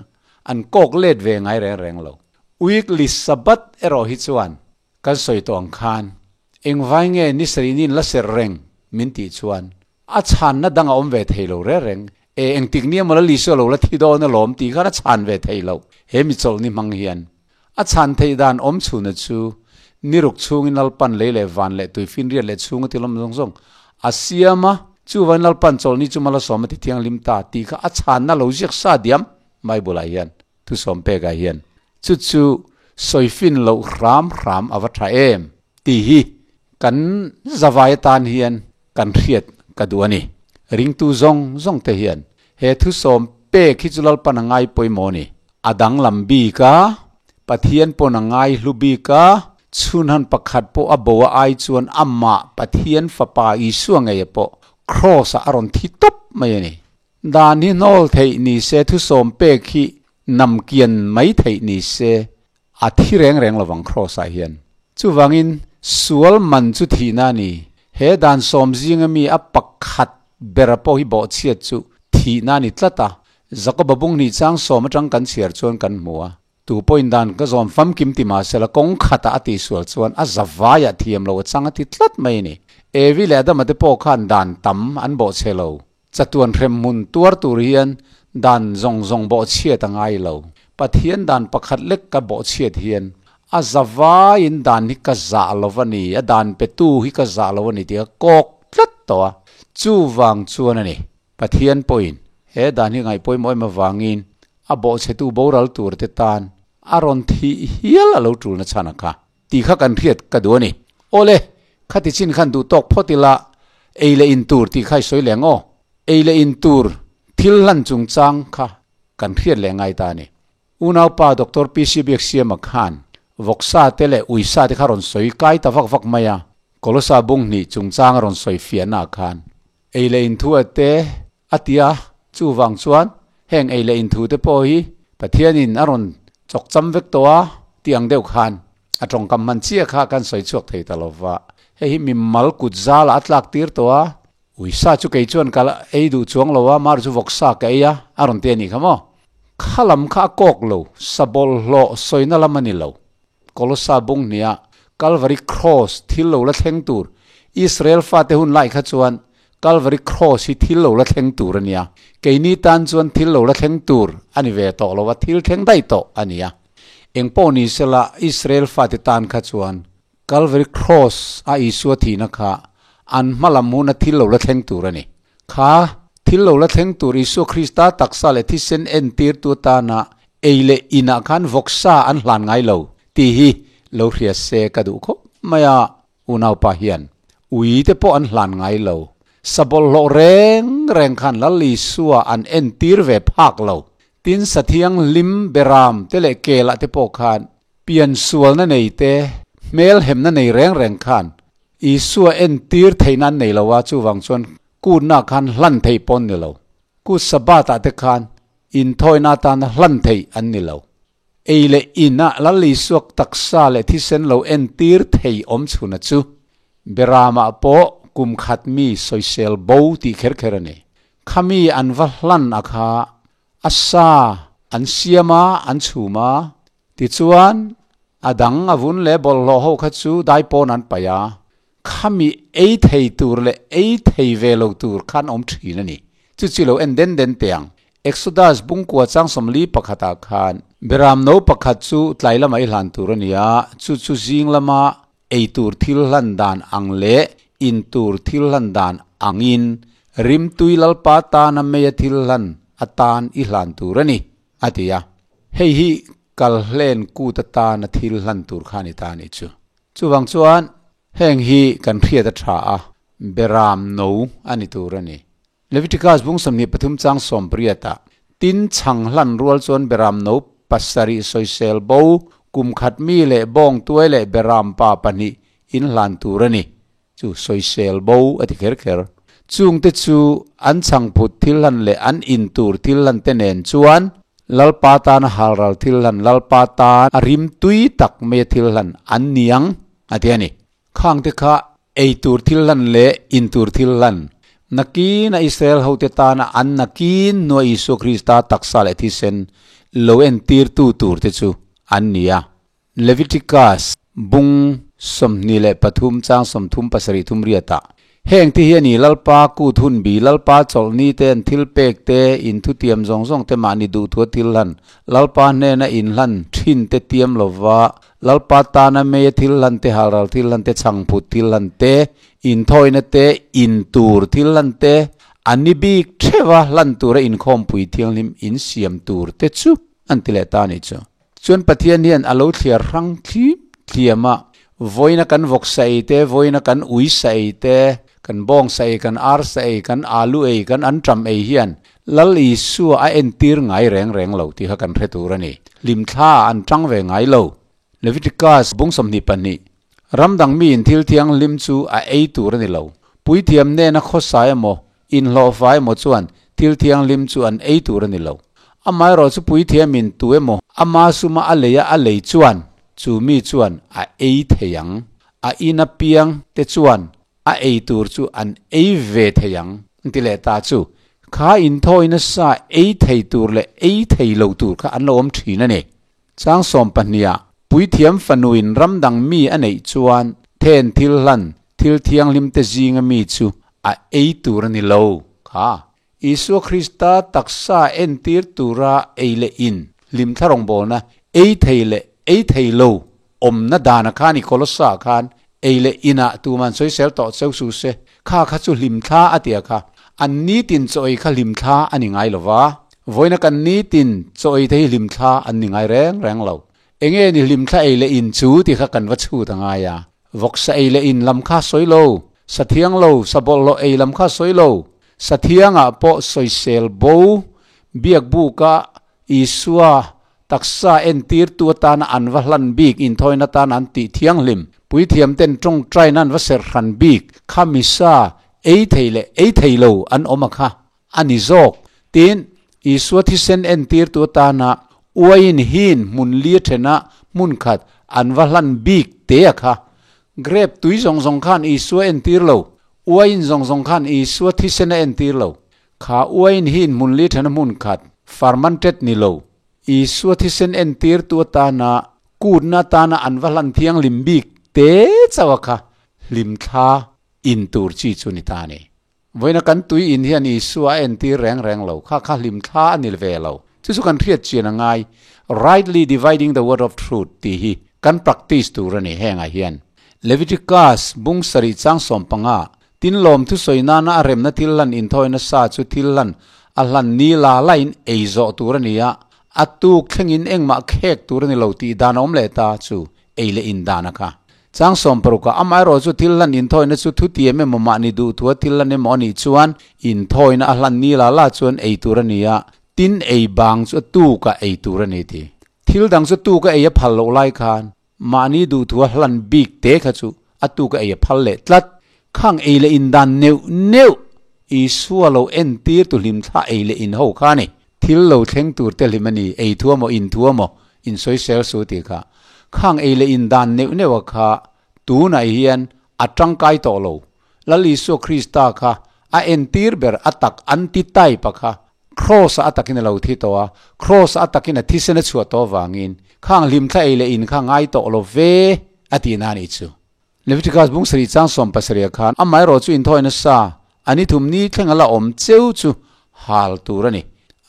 an kawk let ve ngai reng reng lo. Weekly Sabbath erawh hi chuan kan sawi tawh ang khan engvai nge ni sarih nin la serh reng min tih chuan a chhanna dang a awm ve thei lo reng reng. E engtik ni emaw la Lisua lo la thi dawn alawm tih khan a chhan ve thei lo. He mi chawlhni hmang hian a chhan theih dan awm chhuna chu ni ruk chhungin Lalpan lei leh van leh tuifinriat leh chhunga thil awm zawng zawng a siam a, chuvain Lalpan chawlhni chu Malasawm a ti thianghlim ta tih kha a chhanna lo ziak sa diam Bible ah hian. Thusawm pekah hian chu chu sawifin loh hram hram a va tha em tih hi kan zavai atan hian kan hriat ka duh a ni. Ringtu zawng zawng te hian he thusawm pek hi chu Lalpan a ngai pawimawh a ni. A danglam bik a, Pathian pawn a ngai hlu bik a, chhunhan pakhat pawh a bo a ai chuan amah Pathian Fapa Isua ngei pawh Kraws-ah a rawn thi tawp mai a ni. Dan hi hnawl theih ni se, thusawm pek hi namkian mai theih ni se, a thi reng reng lovang Kraws-ah hian. Chuvangin, sual man chu thihna a ni. He dan sawm zinga mi a pakhat bera pawh hi bawhchhiat chu thihna a ni tlat a. Jakoba bung hnih chang sawm atang kan chhiar chuan kan hmu a. Tu pawhin dan ka zawm famkim ti mah sela kawng khatah a tihsual chuan a zavaiah thiam lo a chang a ti tlat mai a ni. Evi leh Adama te pawh khan dan tam an bawhchhe lo. Chatuan hremhmun tuar tur hian dan zawng zawng bawhchhiat a ngai lo. Pathian dan pakhat lek ka bawhchhiat hian a zavaiin dan hi ka zah lo a ni, a dan petu hi ka zah lo a ni tih ka kawk tlat tawh a. Chuvang chuan a ni, Pathian pawhin he dan hi ngaihpawimawh em avangin a bawhchhetu boral tur te tan a rawn thih hial a lo tulna chhan a kha. Tih kha kan hriat ka duh a ni. Awle, khati chin khan duh tawk phawt ila, ei leh in tur tih kha i sawi leh ang aw. Ei leh in tur thil hlan chungchang kha kan hriat leh ngai ta a ni. Unaupa Doctor PC Biaksiama khan vawksa te leh uisa te kha rawn sawi kai ta vak vak mai a, Kolosa bung hnih chungchang a rawn sawi fiahna ah khan ei leh in thu a te a ti a, chuvang chuan heng ei leh in thu te pawh hi Pathianin a rawn chawk cham vek tawh a tih ang deuh khan a tawngkam hman chiah kha kan sawi chhuak thei ta lo va, hei hi mimal kut zala a tlak tir tawh a, uisa chu kei chuan ka ei duh chuang lo a, mar chu vawksa ka ei a, a rawn ti a nih kha maw? Kha lam kha a kawk lo, sa bawlhhlawh sawina lam a ni lo. Kolosa bung hniha Calvary Cross thil lo la thleng tur, Israel fate hun lai kha chuan Calvary Cross hi thil lo la thleng tur a nia. Keini tan chuan thil lo la thleng tur a ni ve tawh lo a, thil thleng daih tawh a nia. Eng pawh ni sela Israel fate tan kha chuan Calvary Cross a Isua thihna kha an hma lam huna thil lo la thleng tur a ni. Kha thil lo la thleng tur Isua Krista taksa leh thisen entirtu atana ei leh inah khan vawksa an hlan ngai lo tih hi lo hria se ka duh khawp mai a, unaupa hian ui te pawh an hlan ngai lo. Sa bawlhhlawh reng reng khan Lal Isua an entir ve phak lo. Tin, sa thianghlim beram te leh kelah te pawh khan piansualna nei te, hmelhemna nei reng reng khan Isua entir theihna an nei lo a, chuvang chuan kutna khan hlan theih pawh an ni lo. Kut Sabbath ah te khan inthawina atana hlan theih an ni lo. Ei leh inah Lal Isua taksa leh thisen lo entir thei awm chhuna chu Beramah pawh kum khat mi sawisel bo tih kher kher a ni. Khami an va hlan a kha a sa an siam a, an chhum a, Tichuan, a dang a vun leh bawlhhlawh ho kha chu daipawn an paih a, khami ei thei tur leh ei thei ve lo tur khan awm thin a ni. Chu chi lo en den den teh ang. Exodus bungkua chang 41 ah khan, Beram no pakhat chu tlai lama i hlan tur a ni a, chu chu zing lama ei tur thil hlan dan ang leh in tur thil hlan dan angin rimtui Lalpa tana meia thil hlan atan i hlan tur a ni. A ti a, hei hi kalhlen kut atana thil hlan tur kha a ni ta a nih chu. Chuvang chuan heng hi kan hriat a tha a, beram no a ni tur a ni. Leviticus bung 23 chang 80 ah, Tin chhang hlan rual chuan beram no pasarih sawisel bo, kum khat mi leh bawng tuai leh beram pa pahnih in hlan tur a ni. Chu sawisel bo a ti kher kher. Chungte chu an chhangphut thil hlan leh an in tur thil hlan te nen chuan Lalpa tana halral thil hlan, Lalpa tan a rim tui tak mai a thil hlan an ni ang a ti a ni. Khangte kha ei tur thil hlan leh in tur thil hlan, nakina Israel hote tana an nakin nua Isua Krista taksa leh thisen lo entirtu tur te chu an ni a. Leviticus bung 23 chang 30 pasarih thum riatah, Heng te hi a ni, Lalpa kut hun bi, Lalpa chawlhni te, an thil pek te, in thutiam zawng zawng te mahni duhthua thil hlan, Lalpa hnena in hlan thin te tiam lova, Lalpa tana meia thil hlan te, halral thil hlan te, chhangphut thil hlan te, inthawina te, in tur thil hlan te, a ni bik theuha hlan tura inkhawmpui thianghlim in siam tur te chu an ti leh ta a nih chu. Chuan Pathian hian a lo thliar hrang thlim thliam a, vawiina kan vawk sa ei te, vawiina kan ui sa ei te, kan bawng sa ei, kan ar sa ei, kan alu ei, kan anṭam ei hian Lal Isua a entir ngai reng reng lo tih kha kan hre tur a ni. Hlimthla ah an ṭang ve ngai lo. Leviticus bung 22, Ram dang miin thil thianghlim chu a ei tur a ni lo. Puithiam nena khawsa emaw, inhlawhfa emaw chuan thil thianghlim chu an ei tur a ni lo. Amaherawh chu puithiamin tu emaw ama suma a leia a lei chuan chu mi chuan a ei thei ang. A ina piang te chuan a ei tur chu an ei ve thei ang, an ti leh ta chu. Kha inthawina sa ei thei tur leh ei thei lo tur kha an lo awm thin a ni. Chang sawmpahniha Puithiam fanuin ramdang mi a neih chuan then thil hlan thil thianghlim te zinga mi chu a ei tur a ni lo kha. Isua Krista taksa entir tura ei leh in hlimthla rawngbawlna ei thei leh ei thei lo awmna dana khan i Kolossa khan ei leh inah tuman sawisel tawh cheu su se, kha kha chu hlimthla a tia kha. An nitin chaw ei kha hlimthla a ni ngai lo va, vawiina kan nitin chaw ei te hi hlimthla an ni ngai reng reng lo. Enge ni hlimthla ei leh in chu ti kha kan va chhut a ngai a. Vawksa ei leh in lam kha sawi lo, sa thiang lo, sa bawlhhlawh ei lam kha sawi lo, sa thiangah pawh sawisel bo, biakbuka Isua taksa entirtu atana an va hlan bik inthawina atana an tih thianghlim, puithiamten tawngtaina an va serh hran bik kha misa ei thei leh ei thei lo an awm a kha a ni zawk. Tin, Isua thisen entirtu atana uaiin hin hmun li thena hmun khat an va hlan bik te a kha. Grep tui zawng zawng khan Isua entir lo, uaiin zawng zawng khan Isua thisen a entir lo. Kha uain hi inhmun li thena hmun khat, fermented ni lo, Isua thisen entirtu atana kutna atana an va hlan thianghlim bik te chauh a kha hlimthla in tur chi chu ni ta a ni. Vawiina kan tui in hian Isua a entir reng reng lo, kha kha hlimthla a ni ve lo. Chu chu kan hriat chian a ngai, rightly dividing the word of truth tih hi kan practice tur a ni hengah hian. Leviticus bung sarih chang 15 Tin lawm thusawi nana a remna thil hlan inthawina sa chu thil hlan a hlan ni la lain ei zawh tur a ni a, a tuk thlengin engmah khek tur a ni lo tih dan a awm leh ta chu ei leh in dan a kha. Chang 16 ah amaherawh chu thil hlan inthawina chu thutiam emaw mahni duhthua thil hlan emaw a nih chuan inthawina a hlan ni la la chuan ei tur a ni a, tin ei bang chu a tukah ei tur a ni ti. Thil dang chu tuka ei a phal loh lai khan Mahni duhthua hlan bik te kha chu a tuk a ei a phal leh tlat. Khang ei leh in dan neuh neuh Isua lo entir tu hlim thla ei leh in ho kha a ni. Thil lo thleng tur te hlim a ni, ei thua maw in thua maw in sawisel su tih kha. Khang ei leh in dan neuh neuh a kha tunah hian a tangkai tawh lo. Lal Isua Krista kha a entir ber a tak anti-type a kha Kraws-a a takin a lo thi tawh a, Kraws-a a takin a thisen a chhuah tawh avangin khang hlimthla ei leh in kha ngai tawh lo ve a tih na anih chu. Leviticus bung sarih chang 70 khan amaherawh chu inthawi nasa a ni thum ni thleng a la awm cheu chu hal tur a ni.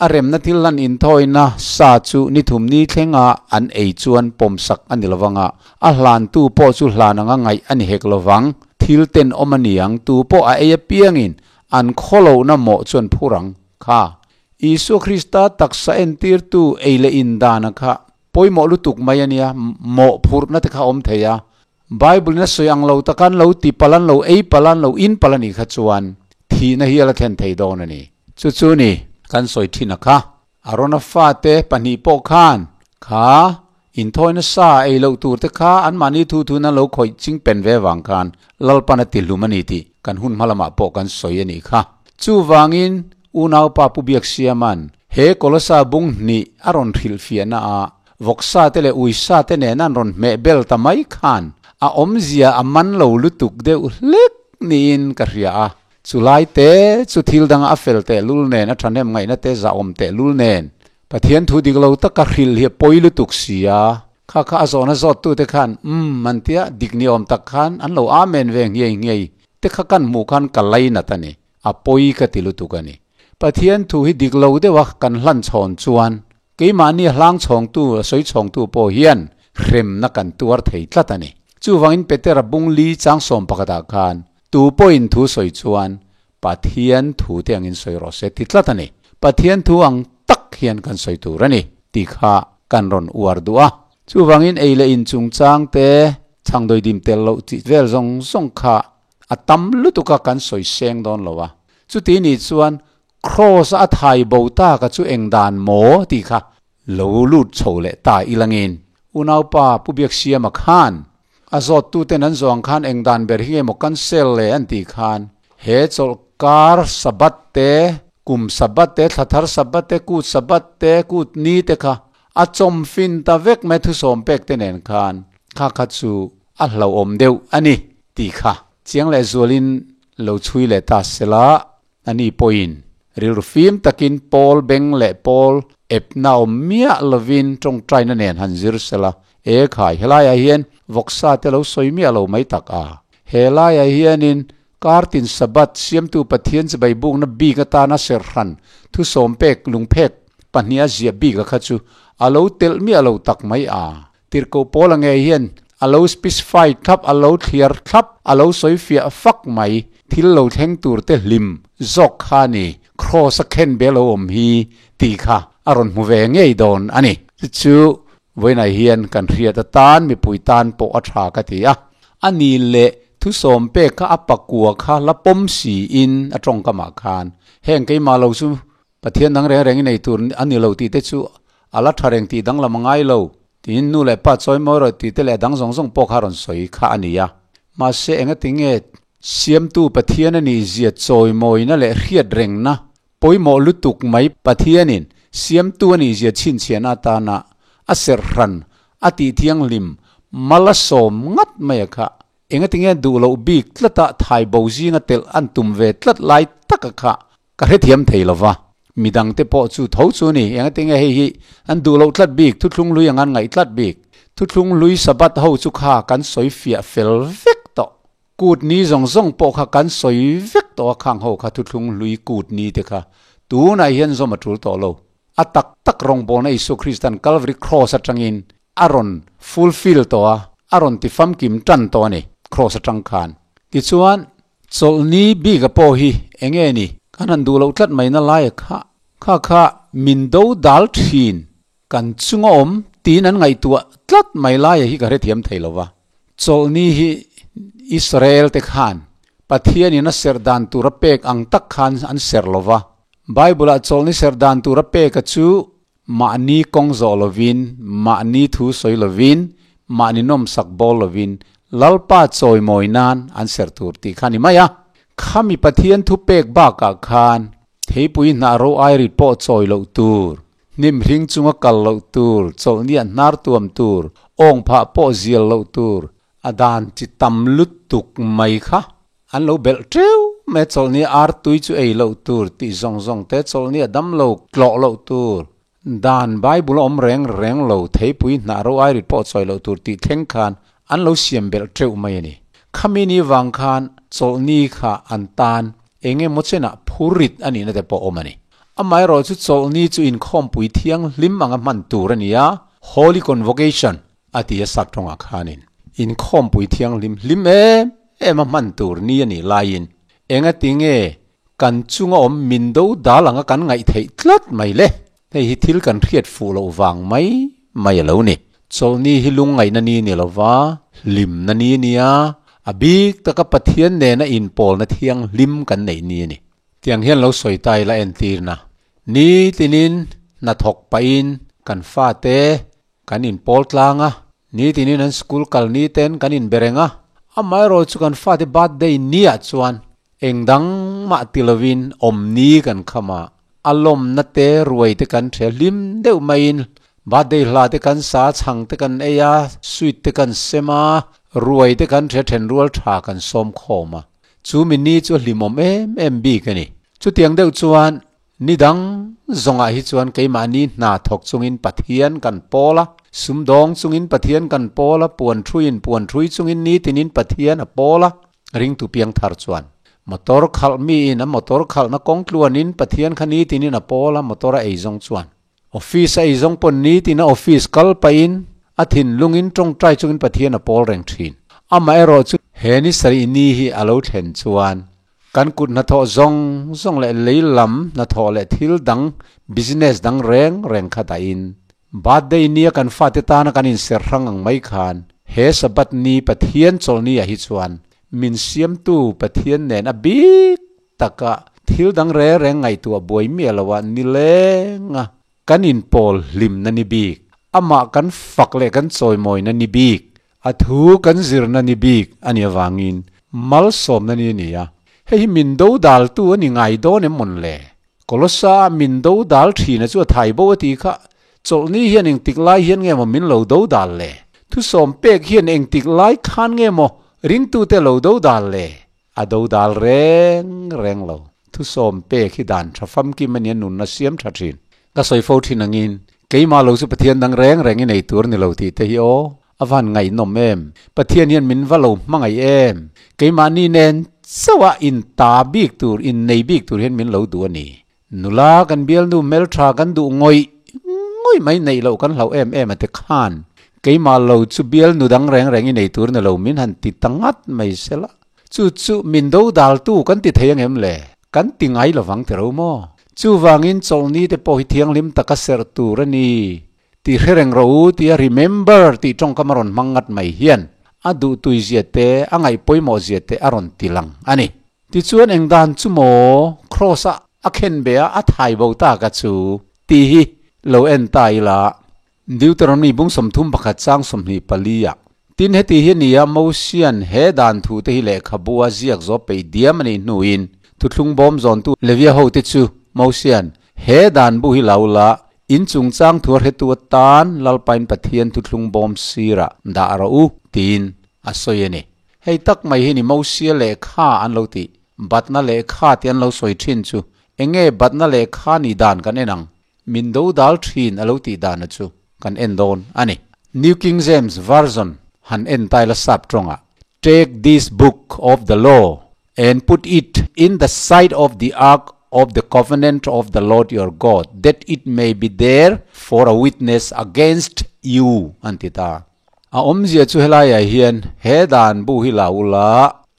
A remna thil hlan inthawina sa chu ni thum ni thlenga an ei chuan pawmsak a ni lovang a, a hlantu pawh chu hlan anga ngaih a ni hek lovang. Thil tenawm a ni ang, tu pawh a ei apiangin An khawlohna mawh chuan phur ang kha. Isua Krista taksa entirtu ei leh in dana kha pawimawh lutuk mai a nia, mawh phurhna te kha a awm thei a. Bible-in a sawi ang lo taka an lo ti palh, an lo ei palh, an lo in palh a nih kha chuan thihna hi a la thlen thei dawn a ni. Chu chu ni kan sawi thin a kha. Arona fate pahnih pawh khan kha inthawina sa ei loh tur te kha anmahni thu thun an lo khawih ching pen ve vang khan Lalpan a ti hlum a ni tih kan hun hma lamah pawh kan sawi a nih kha. Chuvangin unaupa Pu Biaksiama'n he Kolosa bung hnih a rawn hrilhfiahna ah vawksa te leh uisa te nen an rawn hmeh bel ta mai khan a awmzia a man lo lutuk deuh hlek niin ka hria a. Chu lai te chu thil danga a fel teh lul nen, a thahnem ngaihna te zahawm teh lul nen, Pathian thu dik lo taka hrilh hi a pawi lutuk si a. Kha kha a zawhna zawttute khan, Umm, an tia, dik ni awm tak khan an lo amen ve nghiai nghiai te kha kan hmuh khan ka lainat a ni, a pawi ka ti lutuk a ni. Pathian thu hi dik lo deuha kan hlan chhawn chuan keimahni a hlang chhawngtu, a sawi chhawngtu pawh hian hremna kan tuar thei tlat a ni. Chuvangin Petera bung li chang 11ah khan, Tu pawhin thu sawi chuan Pathian thu te angin sawi rawh se ti tlat a ni. Pathian thu ang tak hian kan sawi tur a ni tih kha kan rawn uar duh a. Chuvangin ei leh in chungchang te, chhangdawi dim tel loh tih vel zawng zawng kha a tam lutuk a kan sawi seng dawn lo a. Chuti nih chuan Kraws a thai bo ta ka chu eng dan maw tih kha lo lut chho leh ta ilangin unaupa Pu Biaksiama khan a zawttuten an zawng khan eng dan ber hi nge maw cancel le an tih khan he chawlhkar Sabbath te, kum Sabbath te, thla thar Sabbath te, kut Sabbath te, kut ni te kha a chawm fin ta vek mai thusawm pek te nen khan kha kha chu a hlauhawm deuh a ni tih kha chiang leh zualin lo chhui leh ta sela. Ani pawhin Rilru fim takin pawl beng leh pawl epna awm miah lovin tawngtaina nen han zir sela. E khai, helaiah hian vawksa te lo sawi miah lo mai tak a. Helaiah hianin kartin Sabbath siamtu Pathian chibai bukna bik atana serhran thusawm pek lungphek pahniha ziah bik a kha chu a lo telh miah lo tak mai a. Tirhkoh pawl a ngei hian a lo specify thlap, a lo thliar thlap, a lo sawi fiah fak mai. Thil lo thleng tur te hlim zawk kha ni, Kraws a khen be lo awm hi tih kha a rawn hmu ve ngei dawn a ni. Chu chu vawiinah hian kan hriat atan mipui tan pawh a tha ka ti a. A ni leh thusawm pek kha a pakua kha la pawm siin a tawngkamah khan heng keimah lo chu Pathian dang reng reng i nei tur a ni lo tih te chu a la tha reng tih danglam a ngai lo tiin nu leh pa chawi mawi rawh tih te leh a dang zawng zawng pawh kha a rawn sawi kha a ni a. Mahse engati nge Siamtu Pathian a nih zia chawimawina leh hriat rengna pawimawh lutuk mai Pathianin Siamtu a nih zia chhinchhiahna atana a serhran a tih thianghlim mal a sawm ngat mai a kha engati nge duh loh bik tlata thai bo zinga telh an tum ve tlat lai taka kha Ka hrethiam thei lo va, midangte pawh chu tho chu ni, engati nge hei hi an duh loh tlat bik, thuthlung hlui ang an ngaih tlat bik. Thuthlung hlui Sabbath ho chu kha kan sawi fiah fel vek tawh. Kut ni zawng zawng pawh kha kan sawi vek tawh a, khang ho kha thuthlung hlui kut ni te kha tunah hian zawm a tul tawh lo. A tak tak rawngbawlna Isua Kristan Calvary Cross atangin a rawn fulfill tawh a, a rawn ti famkim tan tawh a ni, Cross atang khan. Tichuan, Chawlhni bika pawh hi enge ni? Kan han duh loh tlat mai na lai a kha. Kha kha min do dal thin kan chunga awm tiin an ngaihtuah tlat mai laia hi ka hrethiam thei lo va. Chawlhni hi Israel te khan Pathianin a serh dan tur a pek ang tak khan an serh lo va. Bible ah chawlhni serh dan tur a pek a chu Mahni kawng zawh lovin, mahni thu sawi lovin, mahni nawmsak bawl lovin Lalpa chawimawi nan an serh tur tih kha a ni mai a. Khami Pathian thu pek bakah khan theipui hnah ro ai rit pawh chawi loh tur, hnim hring chunga kal loh tur, chawlhniah hnar tuam tur, awng phah pawh zial loh tur, a dan chi tam lutuk mai kha An lo belh teuh mai a, chawlhni ar tui chu ei loh tur tih zawng zawng te, chawlhni a dam lo tlawh loh tur, dan Bible a awm reng reng lo, theipui hnah ro ai rit pawh chawi loh tur tih thleng khan an lo siam belh teuh mai a ni. Khami ni vang khan chawlhni kha an tan eng emaw chenah phur rit a nihna te pawh awm a ni. Amaherawh chu chawlhni chu inkhawmpui thianghlim anga hman tur a ni a, Holy Convocation a ti a sap tawngah khanin inkhawmpui thianghlim hlim em em a hman tur ni a nih laiin engati nge kan chunga awm min do dal anga kan ngaih theih tlat mai le? Hei hi thil kan hriat fuh loh vang mai mai a lo ni. Chawlhni hi lungngaihna ni ni lova hlimna ni a nia, a bik taka Pathian nena inpawlna thianghlim kan neih ni a ni. Tiang hian lo sawi ta ila entirna nitinin hnathawk pahin kan fate Kan inpawl tlang a, nitinin an school kal ni ten kan inbe reng a, amaherawh chu kan fate birthday niah chuan eng dang mah ti lovin awm ni kan kham a, a lawmna te ruai te kan ṭhe hlim deuh maiin birthday hla te kan sa a, chhang te kan ei a, sweet te kan sem a, ruai te kan ṭhe ṭhen rual ṭha kan sawm khawm a, chu mi ni chu a hlimawm em em bik a ni. Chutiang deuh chuan Ni dang zawngah hi chuan keimahni hna thawk chungin Pathian kan pawl a, sumdawng chungin Pathian kan pawl a, puan thuiin puan thui chungin nitinin Pathian a pawl a, ringtu piangthar chuan motor khalh miin a motor khalhna kawng tluanin Pathian kha nitinin a pawl a, motor a eizawng chuan office a eizawng pawn nitin a office kal pahin a thinlungin tawngtai chungin Pathian a pawl reng thin. Amaherawh chu he ni sarih ni hi a lo thlen chuan Kan kut hnathawh zawng zawng leh lei lam hnathawh leh thil dang business dang reng reng kha dahin birthday nia kan fate tana kan inser hrang ang mai khan he Sabbath ni Pathian chawlhni ah hi chuan min siamtu Pathian nen a bik taka thil dang reng reng ngaihtuah buai miah lo ah nileng a kan inpawl hlimna ni bik, amah kan fak leh kan chawimawina ni bik A thu kan zirna ni bik a nih avangin malsawmna ni a ni a, hei hi min do daltu a ni ngai dawn em mawn le? Kolosa ah min do dal thina chu a thai bo a ti kha, chawlhni hian engtik lai hian nge maw min lo do dal le? Thusawm pek hian engtik lai khan nge maw ringtute lo do dal le? A do dal reng reng lo. Thusawm pek hi dan tha famkim a nia nunna siam tha thin. Ka sawi fo thin angin, keimah lo chu Pathian dang reng reng i nei tur ni lo tih te hi aw, a van ngaihnawm em? Pathian hian min va lo hmangaih em? Keimahni nen chauh a in ta bik tur, in nei bik tur hian min lo duh a ni. Nula kan bialnu hmeltha kan duh ngawih ngawih mai neih loh kan hlauh em em a ti khan, keimah lo chu bialnu dang reng reng i nei tur ni lo min han ti ta ngat mai sela. Chu chu min do daltu kan ti thei angem le? Kan ti ngai lovang ti ro maw? Chuvangin chawlhni te pawh hi thianghlim taka serh tur a ni tih hre reng rawh u tia remember tih tawngkam a rawn hmang ngat mai hian a duhtui zia te, a ngaih pawimawh zia te a rawn ti lang a ni. Tichuan eng dan chu maw Kross a a khen be a a thai bo ta ka chu tih hi lo en ta ila. Deuteronomy bung 31 chang 24 ah, Tin heti hi a ni a, Mosian he dan thu te hi lehkhabu a ziak zawh peih diam a nih hnuin thuthlung bawm zawntu Levia hote chu Mosian he dan bu hi lo la, in chungchang thu a hretu atan Lalpain Pathian thuthlung bawm sirah dah rawh u, tiin a sawi a ni. Hei tak mai hi ni Mosia lehkha an lo tih, batna lehkha tih an lo sawi thin chu enge batna lehkha nih dan kan en ang? Min do dal thin a lo tih dana chu kan en dawn a ni. New King James Version han en tai la sap tawngah, Take this book of the law and put it in the sight of the ark of the covenant of the Lord your God, that it may be there for a witness against you an ti ta. A awmzia chu helaiah hian he dan bu hi la ula,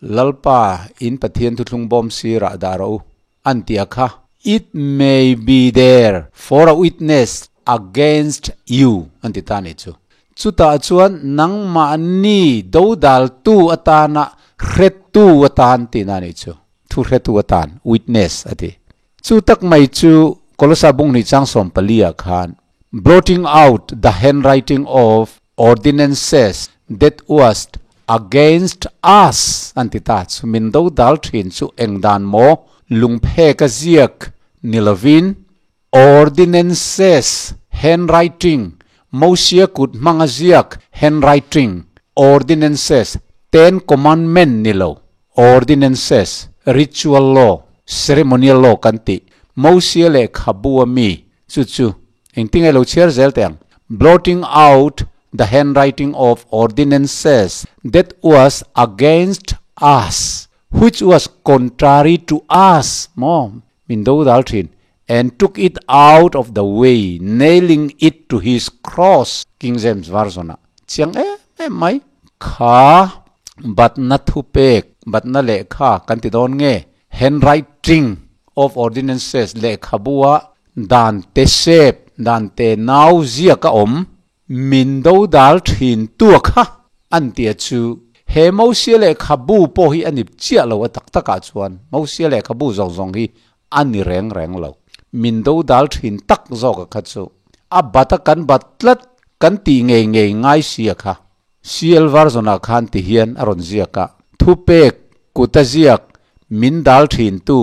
Lalpa in Pathian thuthlung bawm sirah dah rawh u. An ti a kha, It may be there for a witness against you, an ti ta a nih chu. Chutah chuan nangmahni dodaltu atana hretu atan tihna a nih chu. Thu hretu atan, witness a ti. Chu tak mai chu Kolosa bung hnih chang 14 ah khan, Blotting out the handwriting of ordinances that was against us an ti ta. Chu min do dal thin chu eng dan maw? Lungphek a ziak ni lovin ordinances handwriting Mosia kut hmang a ziak handwriting ordinances Ten Commandment ni lo ordinances ritual law ceremonial law kan tih Mosia lehkhabu a mi Chu chu engtin nge lo chhiar zel teh ang? Blotting out the handwriting of ordinances that was against us, which was contrary to us, maw min do dal thin, and took it out of the way, nailing it to his cross, King James Version ah chiang em em mai. Kha batna thupek, batna lehkha kan ti dawn nge? Handwriting of ordinances lehkhabua Dan te sep, dan te nau ziak a awm, min do dal thin tu kha an tia chu he Mosia lehkhabu pawh hi a ni chiah lo a tak takah chuan Mosia lehkhabu zawng zawng hi a ni reng reng lo. Min do dal thin tak zawk a kha chu a bat a kan bat tlat kan tih ngei ngei ngai si a kha. CL version ah khan ti hian a rawn ziak a, Thupek kut a ziak min dal thin tu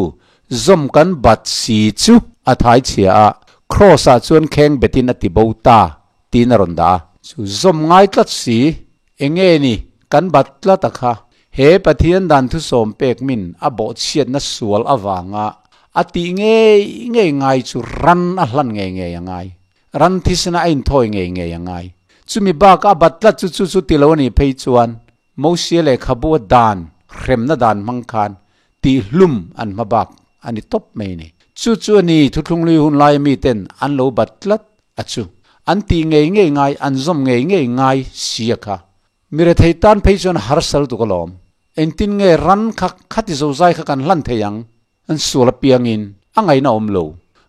zawm kan bat si chu a thai chhia a, Kross ah chuan kheng betin a ti bo ta tiin a rawn dah a. Chu zawm ngai tlat si, enge ni kan bat tlat a kha, he Pathian dan thusawm pek min a bawhchhiatna sual avanga a tih ngei ngei ngai chu ran a hlan ngei ngei a ngai. Ran thisena a inthawi ngei ngei a ngai. Chumi baka a bat tlat chu chu chu ti lo a nih phei chuan Mosia lehkhabu a dan, hremna dan hmang khan tihhlum an hma bak a ni tawp mai a ni. Chu chu a ni thuthlunglui hun laia miten an lo bat tlat a chu. An tih ngei ngei ngai, an zawm ngei ngei ngai si a kha. Mi rethei tan phei chuan harsal tuk alawm. Engtin nge ran kha khati zozai kha kan hlan thei ang? An sual apiangin a ngaihna awm lo.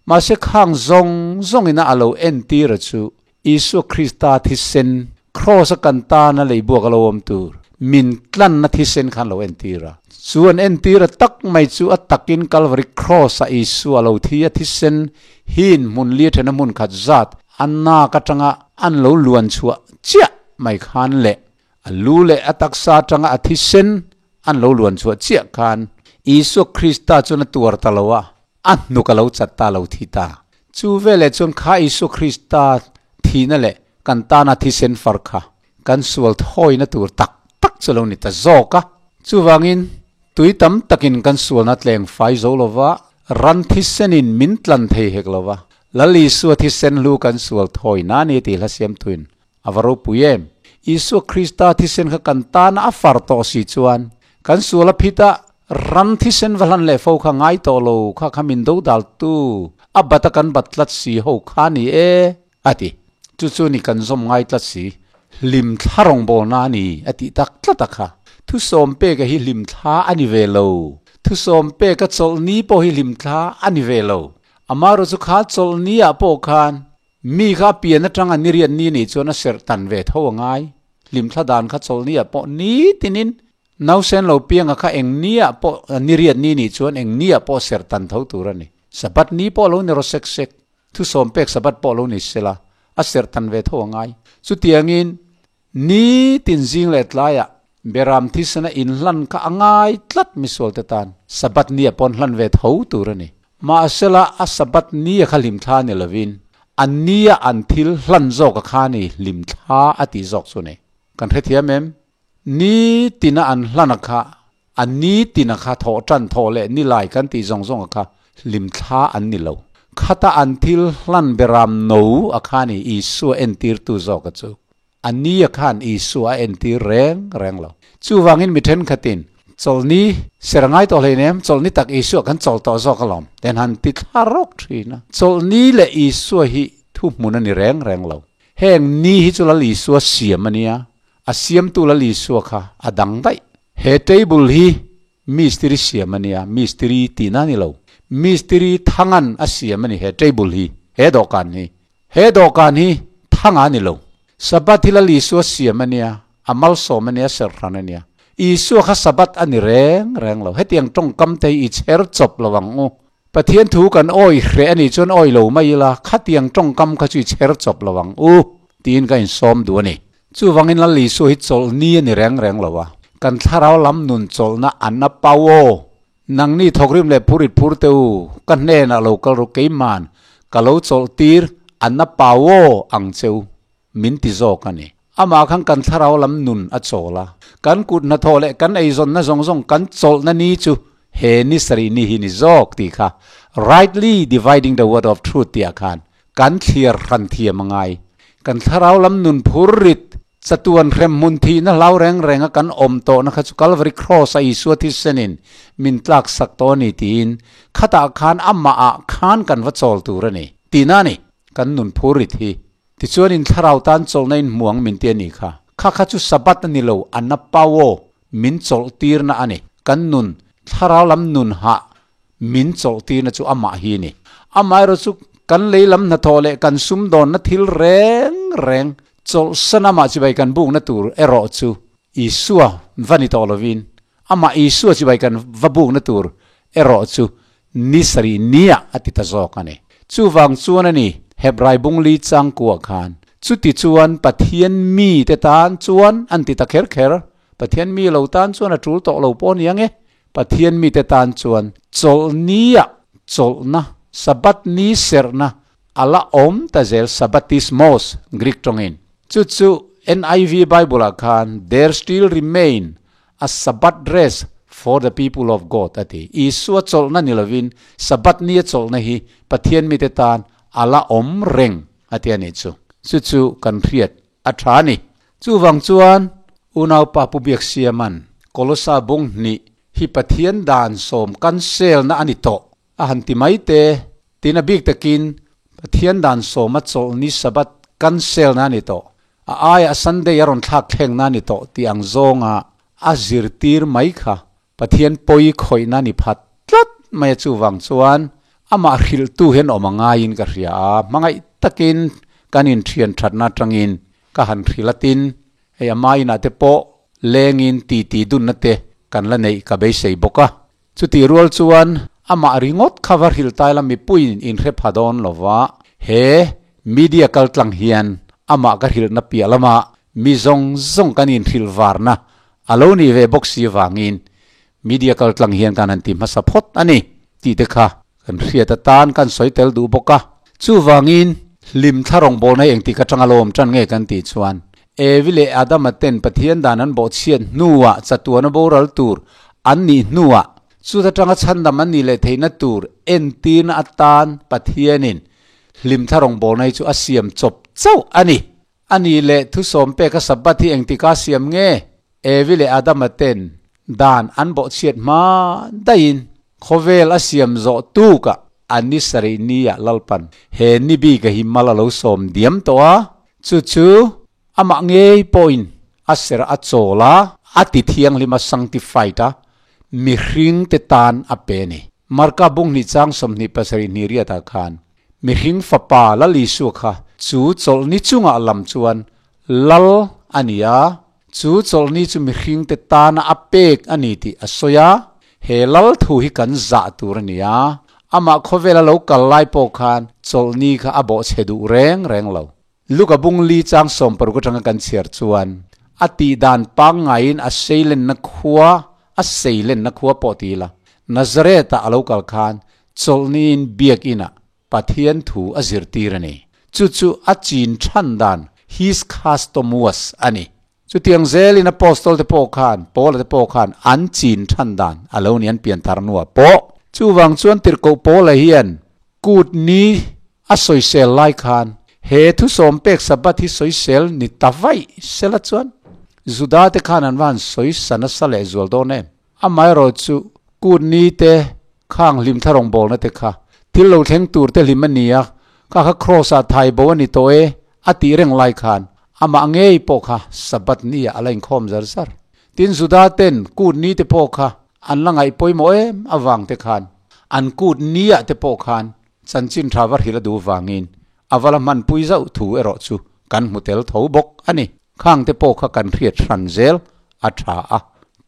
Mahse khang zawng zawngin a a lo entir a chu Isua Krista thisen, Kraws a kan tana leibuak a lo awm tur, min tlanna thisen khan lo entir a. Chu an entir a tak mai chu a takin Kalvari Kraws a Isua a lo thi a thisen hin hmun li thena hmun khat zat a nak atanga an lo luan chhuah chiah mai khan leh a lu leh a taksa atanga a thisen an lo luan chhuah chiah khan Isua Krista chuan a tuar ta lo a, a hnuk a lo chat ta lo thi ta. Chu veleh chuan kha Isua Krista thihna leh kan tana thisen far kha kan sual thawina tur tak tak chu lo ni ta zawk a. Chuvangin tui tam takin kan sualna tleng fai zo lova Ran thisenin min tlan thei hek lo va, Lal Isua thisen hlu kan sual thawi na ni tih hla siam thuin a va ropui em! Isua Krista thisen kha kan tana a far tawh si chuan kan sual a phit a, ran thisen va hlan leh fo kha ngai tawh lo kha kha min dodaltu a bat a kan bat tlat si ho kha ni e, a ti. Chu chu ni kan zawm ngai tlat si, hlim thla rawngbawlna a ni a tih tak tlat a kha. Thusawm peka hi hlim thla a ni ve lo. Thusawm peka chawlhni pawh hi hlim thla a ni ve lo. Amaherawhchu chu kha chawlhni ah pawh khan mi kha a pian atanga niriat ni nih chuan a serh tan ve tho a ngai. Hlim thla dan kha chawlhni ah pawh nitinin nausen lo pianga kha eng ni ah pawh niriat ni nih chuan eng ni ah pawh serh tan tho tur a ni. Sabbath ni pawh lo ni rawh sek sek. Thusawm pek Sabbath pawh lo ni sela a serh tan ve tho a ngai. Chutiangin Nitin zing leh tlaiah Beram thisena inhlan kha a ngai tlat misualte tan Sabbath nia pawn hlan ve tho tur a ni. Mahsela a Sabbath nia kha hlimthla ni lovin a nia an thil hlan zawka kha ni hlimthla a tih zawk chu ni. Kan hrethiam em? Nitina an hlana kha A nitin a kha thawh tan thawh leh nilai kan tih zawng zawng a kha hlimthla an ni lo. Khata an thil hlan beram no a kha ni Isua entirtu zawk a chu. A ni a khan Isua a entir reng reng lo. Chuvangin mi thenkhatin, Chawlhni ser a ngai tawh hleinem, chawlhni tak Isua kan chawl tawh zawk alawm, ten han ti thla rawk thin a. Chawlhni leh Isua hi thuhmun a ni reng reng lo. Heng ni hi chu Lal Isua siam a nia, A siamtu Lal Isua kha a dang daih. He table hi mistiri siam a nia, mistiri tihna a ni lo. Mistiri thangan a siam a ni he table hi, he dawhkan hi. He dawhkan hi thanga a ni lo. Sabbath hi Lal Isua siam a nia, a malsawm a nia, a serhran a nia. Isua kha Sabbath a ni reng reng lo. Hetiang tawngkam te hi i chher chawp lo ang u. Pathian thu kan awi hreh a nih chuan awi lo mai ila, khatiang tawngkam kha chu i chher chawp lo ang u tiin ka insawm duh a ni. Chuvangin Lal Isua hi chawlhni a ni reng reng lo a, kan thlarau lam nun chawlhna an a pau aw. Nangni thawkrim leh phurit phur te u, ka hnenah lo kal ru keiman ka lo chawlh tir an a pau aw ang che u, min ti zawk a ni. Amah khan kan thlarau lam nun a chawl a, kan kut hnathawh leh kan eizawnna zawng zawng kan chawlhna ni chu he ni sarih ni hi ni zawk tih kha Rightly Dividing the Word of Truth tihah khan Kan thlir hran thiam a ngai. Kan thlarau lam nun phur rit, chatuan hrem hmun thihna hlau reng renga kan awm tawhna kha chu Calvary Cross a Isua thisenin min tlak sak tawh a ni tiin khatah khan amah ah khan kan va chawl tur a ni tihna a ni. Kan nun phur rit hi. Tichuan in thlarau tan chawlhna in hmu ang min ti a nih kha. Kha kha chu Sabbath a ni lo, a na pau aw, min chawlh tirna a ni. Kan nun, thlarau lam nun hah Min chawlhtirna chu amah hi a ni. Amaherawh chu kan lei lam hnathawh leh kan sumdawnna thil reng reng chawlhsan amah chibai kan bukna tur erawh chu Isua va ni tawh lovin amah Isua chibai kan va bukna tur erawh chu ni sarih niah a ti ta zawk a ni. Chuvang chuan a ni, Hebrai bungli changkuah khan chuti chuan Pathian mite tan chuan an ti ta kher kher. Pathian mi lo tan chuan a tul tawh lo pawh a ni ang e. Pathian mite tan chuan chawlhnia chawlhna, Sabbath ni serhna, a la awm ta zel, Sabbatismos, Greek tawngin. Chu chu NIV Bible-ah khan There still remain a Sabbath rest for the people of God a ti. Isua chawlhna ni lovin Sabbath nia chawlhna hi Pathian mite tan a la awm reng a ti a nih chu. Chu chu kan hriat A tha a ni. Chuvang chuan unaupa Pu Biaksiaman Kolosa bung hnih hi Pathian dan sawm kan selna a ni tawh a han ti mai te, tin a bik takin Pathian dan sawma chawlhni Sabbath kan selna a ni tawh, a aiah Sunday a rawn thlak thlengna a ni tawh tih ang zawnga a zirtir mai kha Pathian pawi khawihna ni phat tlat mai a chuvang chuan amah hrilhtu hian awm a ngaiin ka hria a, hmangaih takin kan inthian thatna atangin ka han hrilh atin hei ama inah te pawh lengin titi dunna te kan la neih ka beisei bawk a. Chutih rual chuan amah ringawt kha va hrilh tai la mipuiin inhre pha dawn lova he media kaltlang hian amah ka hrilhna piah lamah mi zawng zawng kan inhrilh varna A lo nih ve bawk si vangin media kaltlang hian kan han ti hmasa phawt a ni tih te kha kan hriat atan kan sawi tel duh bawk a. Chuvangin hlim thla rawngbawlna hi engtik atanga lo awm tan nge kan tih chuan Evi leh Adama ten Pathian dan an bawhchhiat hnuah chatuana boral tur an nih hnuah. Chuta tanga chhandam an nih leh theihna tur entirna atan Pathianin hlimthla rawngbawlna hi chu a siam chawp chauh a ni. A nih leh thusawm peka Sabbath hi engtika siam nge? Evi leh Adama ten dan an bawhchhiat hma daihin khawvel a siam zawh tukah a ni sarih nia Lalpan he ni bika hi mal a lo sawm diam tawh a, chu chu amah ngei pawhin a serh a chawl a, a ti thianghlim a sanctified a, mihring te tan a pe a ni. Marka bung hnih chang 27 hnih riatah khan mihring fapa Lal Isua kha chu chawlhni chungah lam chuan Lal a ni a, chu chawlhni chu mihringte tana a pek a ni tih a sawi a, he Lal thu hi kan zah tur a ni a, amah khawvela lo kal lai pawh khan chawlhni kha a bawhchhe duh reng reng lo. Luka bung li chang 60 atanga kan chhiar chuan a tih dan pangngaiin a seilenna khua a seilenna khua pawh ti ila, Nazareth-ah a lo kal khan chawlhniin biakinah Pathian thu a zirtir a ni. Chu chu a chin than dan, his custom was, a ni. Chutiang zelin Apostol te pawh khan, Paula te pawh khan an chin than dan a lo ni an pianthar hnuah pawh. Chuvang chuan tirhkoh Paula hian kut ni a sawisel lai khan he thusawm pek Sabbath hi sawisel ni ta vaih sela chuan Juda te khan an va han sawisa nasa leh zual dawn em? Amaherawhchu kut ni te khang hlim thla rawngbawlna te kha thil lo thleng tur te hlim a ni a, kha kha Kraws ah thai bo a ni tawh e a tih reng lai khan amah ngei pawh kha Sabbath ni ah a la inkhawm zar zar. Tin Juda ten kut ni te pawh kha an la ngaih pawimawh em avang te khan an kut ni ah te pawh khan chanchin tha va hrilh a duh vangin a va la hmanpui zauh thu erawh chu kan hmu tel tho bawk a ni. Khang te pawh kha kan hriat hran zel a tha a.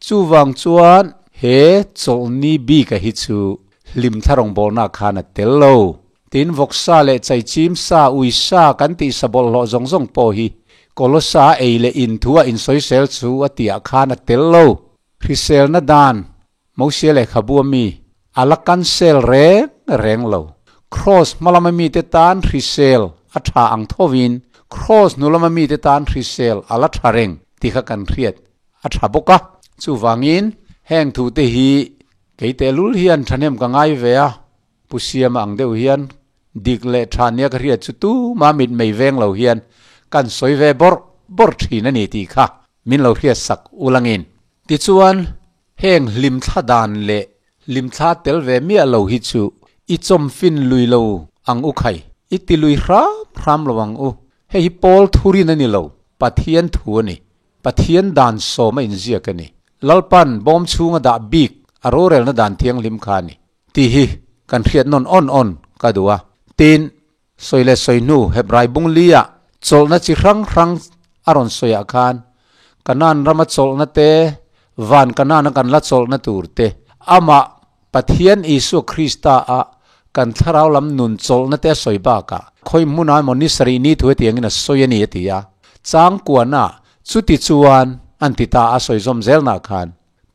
Chuvang chuan he chawlhni bika hi chu hlimthla rawngbawlna khan a tel lo. Tin vawksa leh chaichim sa, ui sa kan tih sa bawlhhlawh zawng zawng pawh hi Kolosa ei leh in thu a insawisel chu a tihah khan a tel lo. Hriselna dan Mosia lehkhabu ami a la cancel reng reng lo. Kraws hmalama mite tan hrisel a tha ang thovin kraws hnulama mite tan hrisel a la tha reng tih kha kan hriat a tha bawk a. Chuvangin heng thute hi kei tehlul hian thahnem ka ngai ve a, Pu Siama ang deuh hian dik leh tha nia ka hriat chu tuma mit mei veng lo hian kan sawi ve bawrh bawrh thin a ni tih kha min lo hriat sak ulangin. Tichuan Heng hlimthla dan leh hlimthla tel ve miah lo hi chu i chawmfin lui lo ang u khai, i ti lui hram hram lo ang u. Hei hi Paul thurin a ni lo, Pathian thu a ni. Pathian dan sawm a inziak a ni. Lalpan bawm chhunga dah bik a rorelna dan thianghlim kha a ni. Tih hi kan hriat nawn awn awn ka duh a. Tin, sawi leh sawi hnu Hebrai bung lia chawlhna chi hrang hrang a rawn sawiah khan Kanaan rama chawlhna te, van Kanaan-a kan la chawlhna tur te, amah Pathian Isua Krista-a kan thlarau lam nun chawlhna te a sawi bakah khawi hmunah emaw ni sarih ni thu hetiangin a sawi a ni a ti a. Changkuana chuti chuan an ti ta a sawi zawm zelnah khan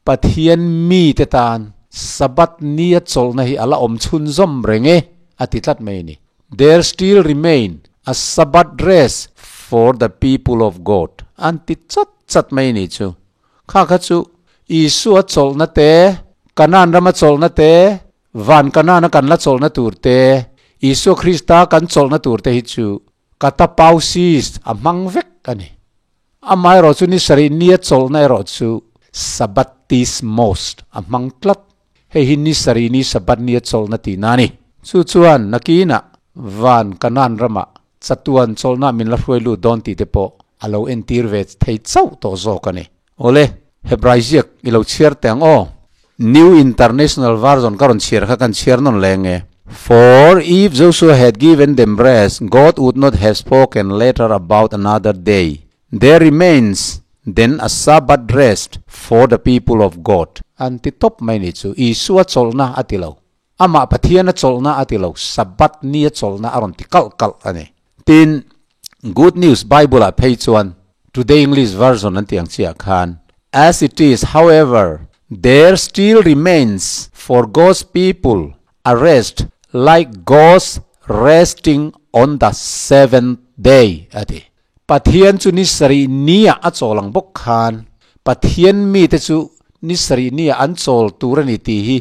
Pathian mite tan Sabbath nia chawlhna hi a la awm chhunzawm reng e a ti tlat mai a ni. There still remain a Sabbath rest for the people of God an ti chat chat mai a ni chu. Kha kha chu Isua chawlhna te, Kanaan rama chawlhna te, van Kanaana kan la chawlhna tur te, Isua Krista kan chawlhna tur te hi chu Katapausis a hmang vek a ni. Amaherawh chu ni sarih nia chawlhna erawh chu Sabbatismos a hmang tlat. Hei hi ni sarih ni Sabbath nia chawlhna tihna a ni. Chu chuan nakinah van Kanaan ramah chatuan chawlhna min la hruai lut dawn tih te pawh a lo entir ve thei chauh tawh zawk a ni. Awle, Hebrai ziak i lo chhiar teh ang aw. New International Version ka rawn chhiar kha kan chhiar nawn leng e. For if Joshua had given them rest, God would not have spoken later about another day. There remains then a Sabbath rest for the people of God. An ti tawp mai ni chu Isua chawlhna a ti lo. Amah Pathiana chawlhna a ti lo, Sabbath nia chawlhna a rawn ti kalh kalh a ni. Tin, Good News Bible-ah phei chuan Today English Version an tih ang chiah khan, As it is, however, there still remains for God's people a rest like God's resting on the seventh day a ti. Pathian chu ni sarih niah a chawl ang bawk khan Pathian mite chu ni sarih nia an chawl tur a ni tih hi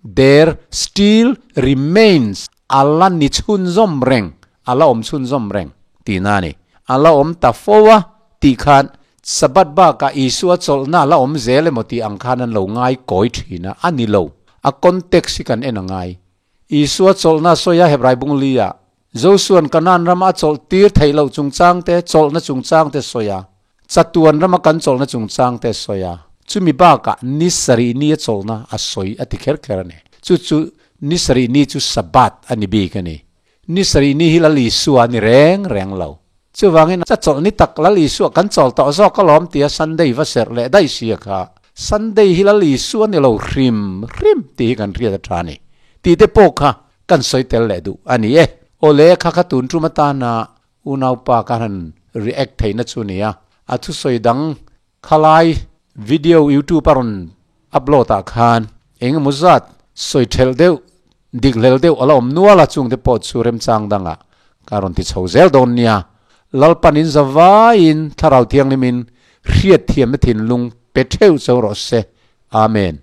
there still remains, a la ni chhunzawm reng, a la awm chhunzawm reng tihna a ni. A la awm ta fo a tih khan Sabbath bakah Isua chawlhna a la awm zel emaw tih ang khan an lo ngai kawi thin a, a ni lo. A context hi kan en a ngai. Isua chawlhna sawi a Hebrai bung li ah Josua'n Kanaan rama a chawlh tir theih loh chungchang te, chawlhna chungchang te sawi a, chatuan rama kan chawlhna chungchang te sawi a, chumi bakah ni sarih ni a chawlhna a sawi a ti kher kher a ni. Chu chu ni sarih ni chu Sabbath a ni bik a ni. Ni sarih ni hi Lal Isua a ni reng reng lo. Chuvangin a chawlh ni tak Lal Isua kan chawl tawh zawk alawm tia Sunday va serh leh daih sia kha Sunday hi Lal Isua a ni lo hrim hrim tih hi kan hriat a tha a ni. Tih te pawh kha Kan sawi tel leh duh a ni e. Awle kha kha tun tum atana unaupa ka han react theihna chu nia. A thusawi dang khalai video youtube a rawn upload ah khan eng emaw zat sawi thelh deuh dik hlel deuh a la awm nual a chungte pawh chu remchang dangah ka rawn ti chho zel dawn nia. Lalpan in zavaiin Thlarau Thianghlimin hriatthiamna thinlung pe theuh cho rawh se. Amen.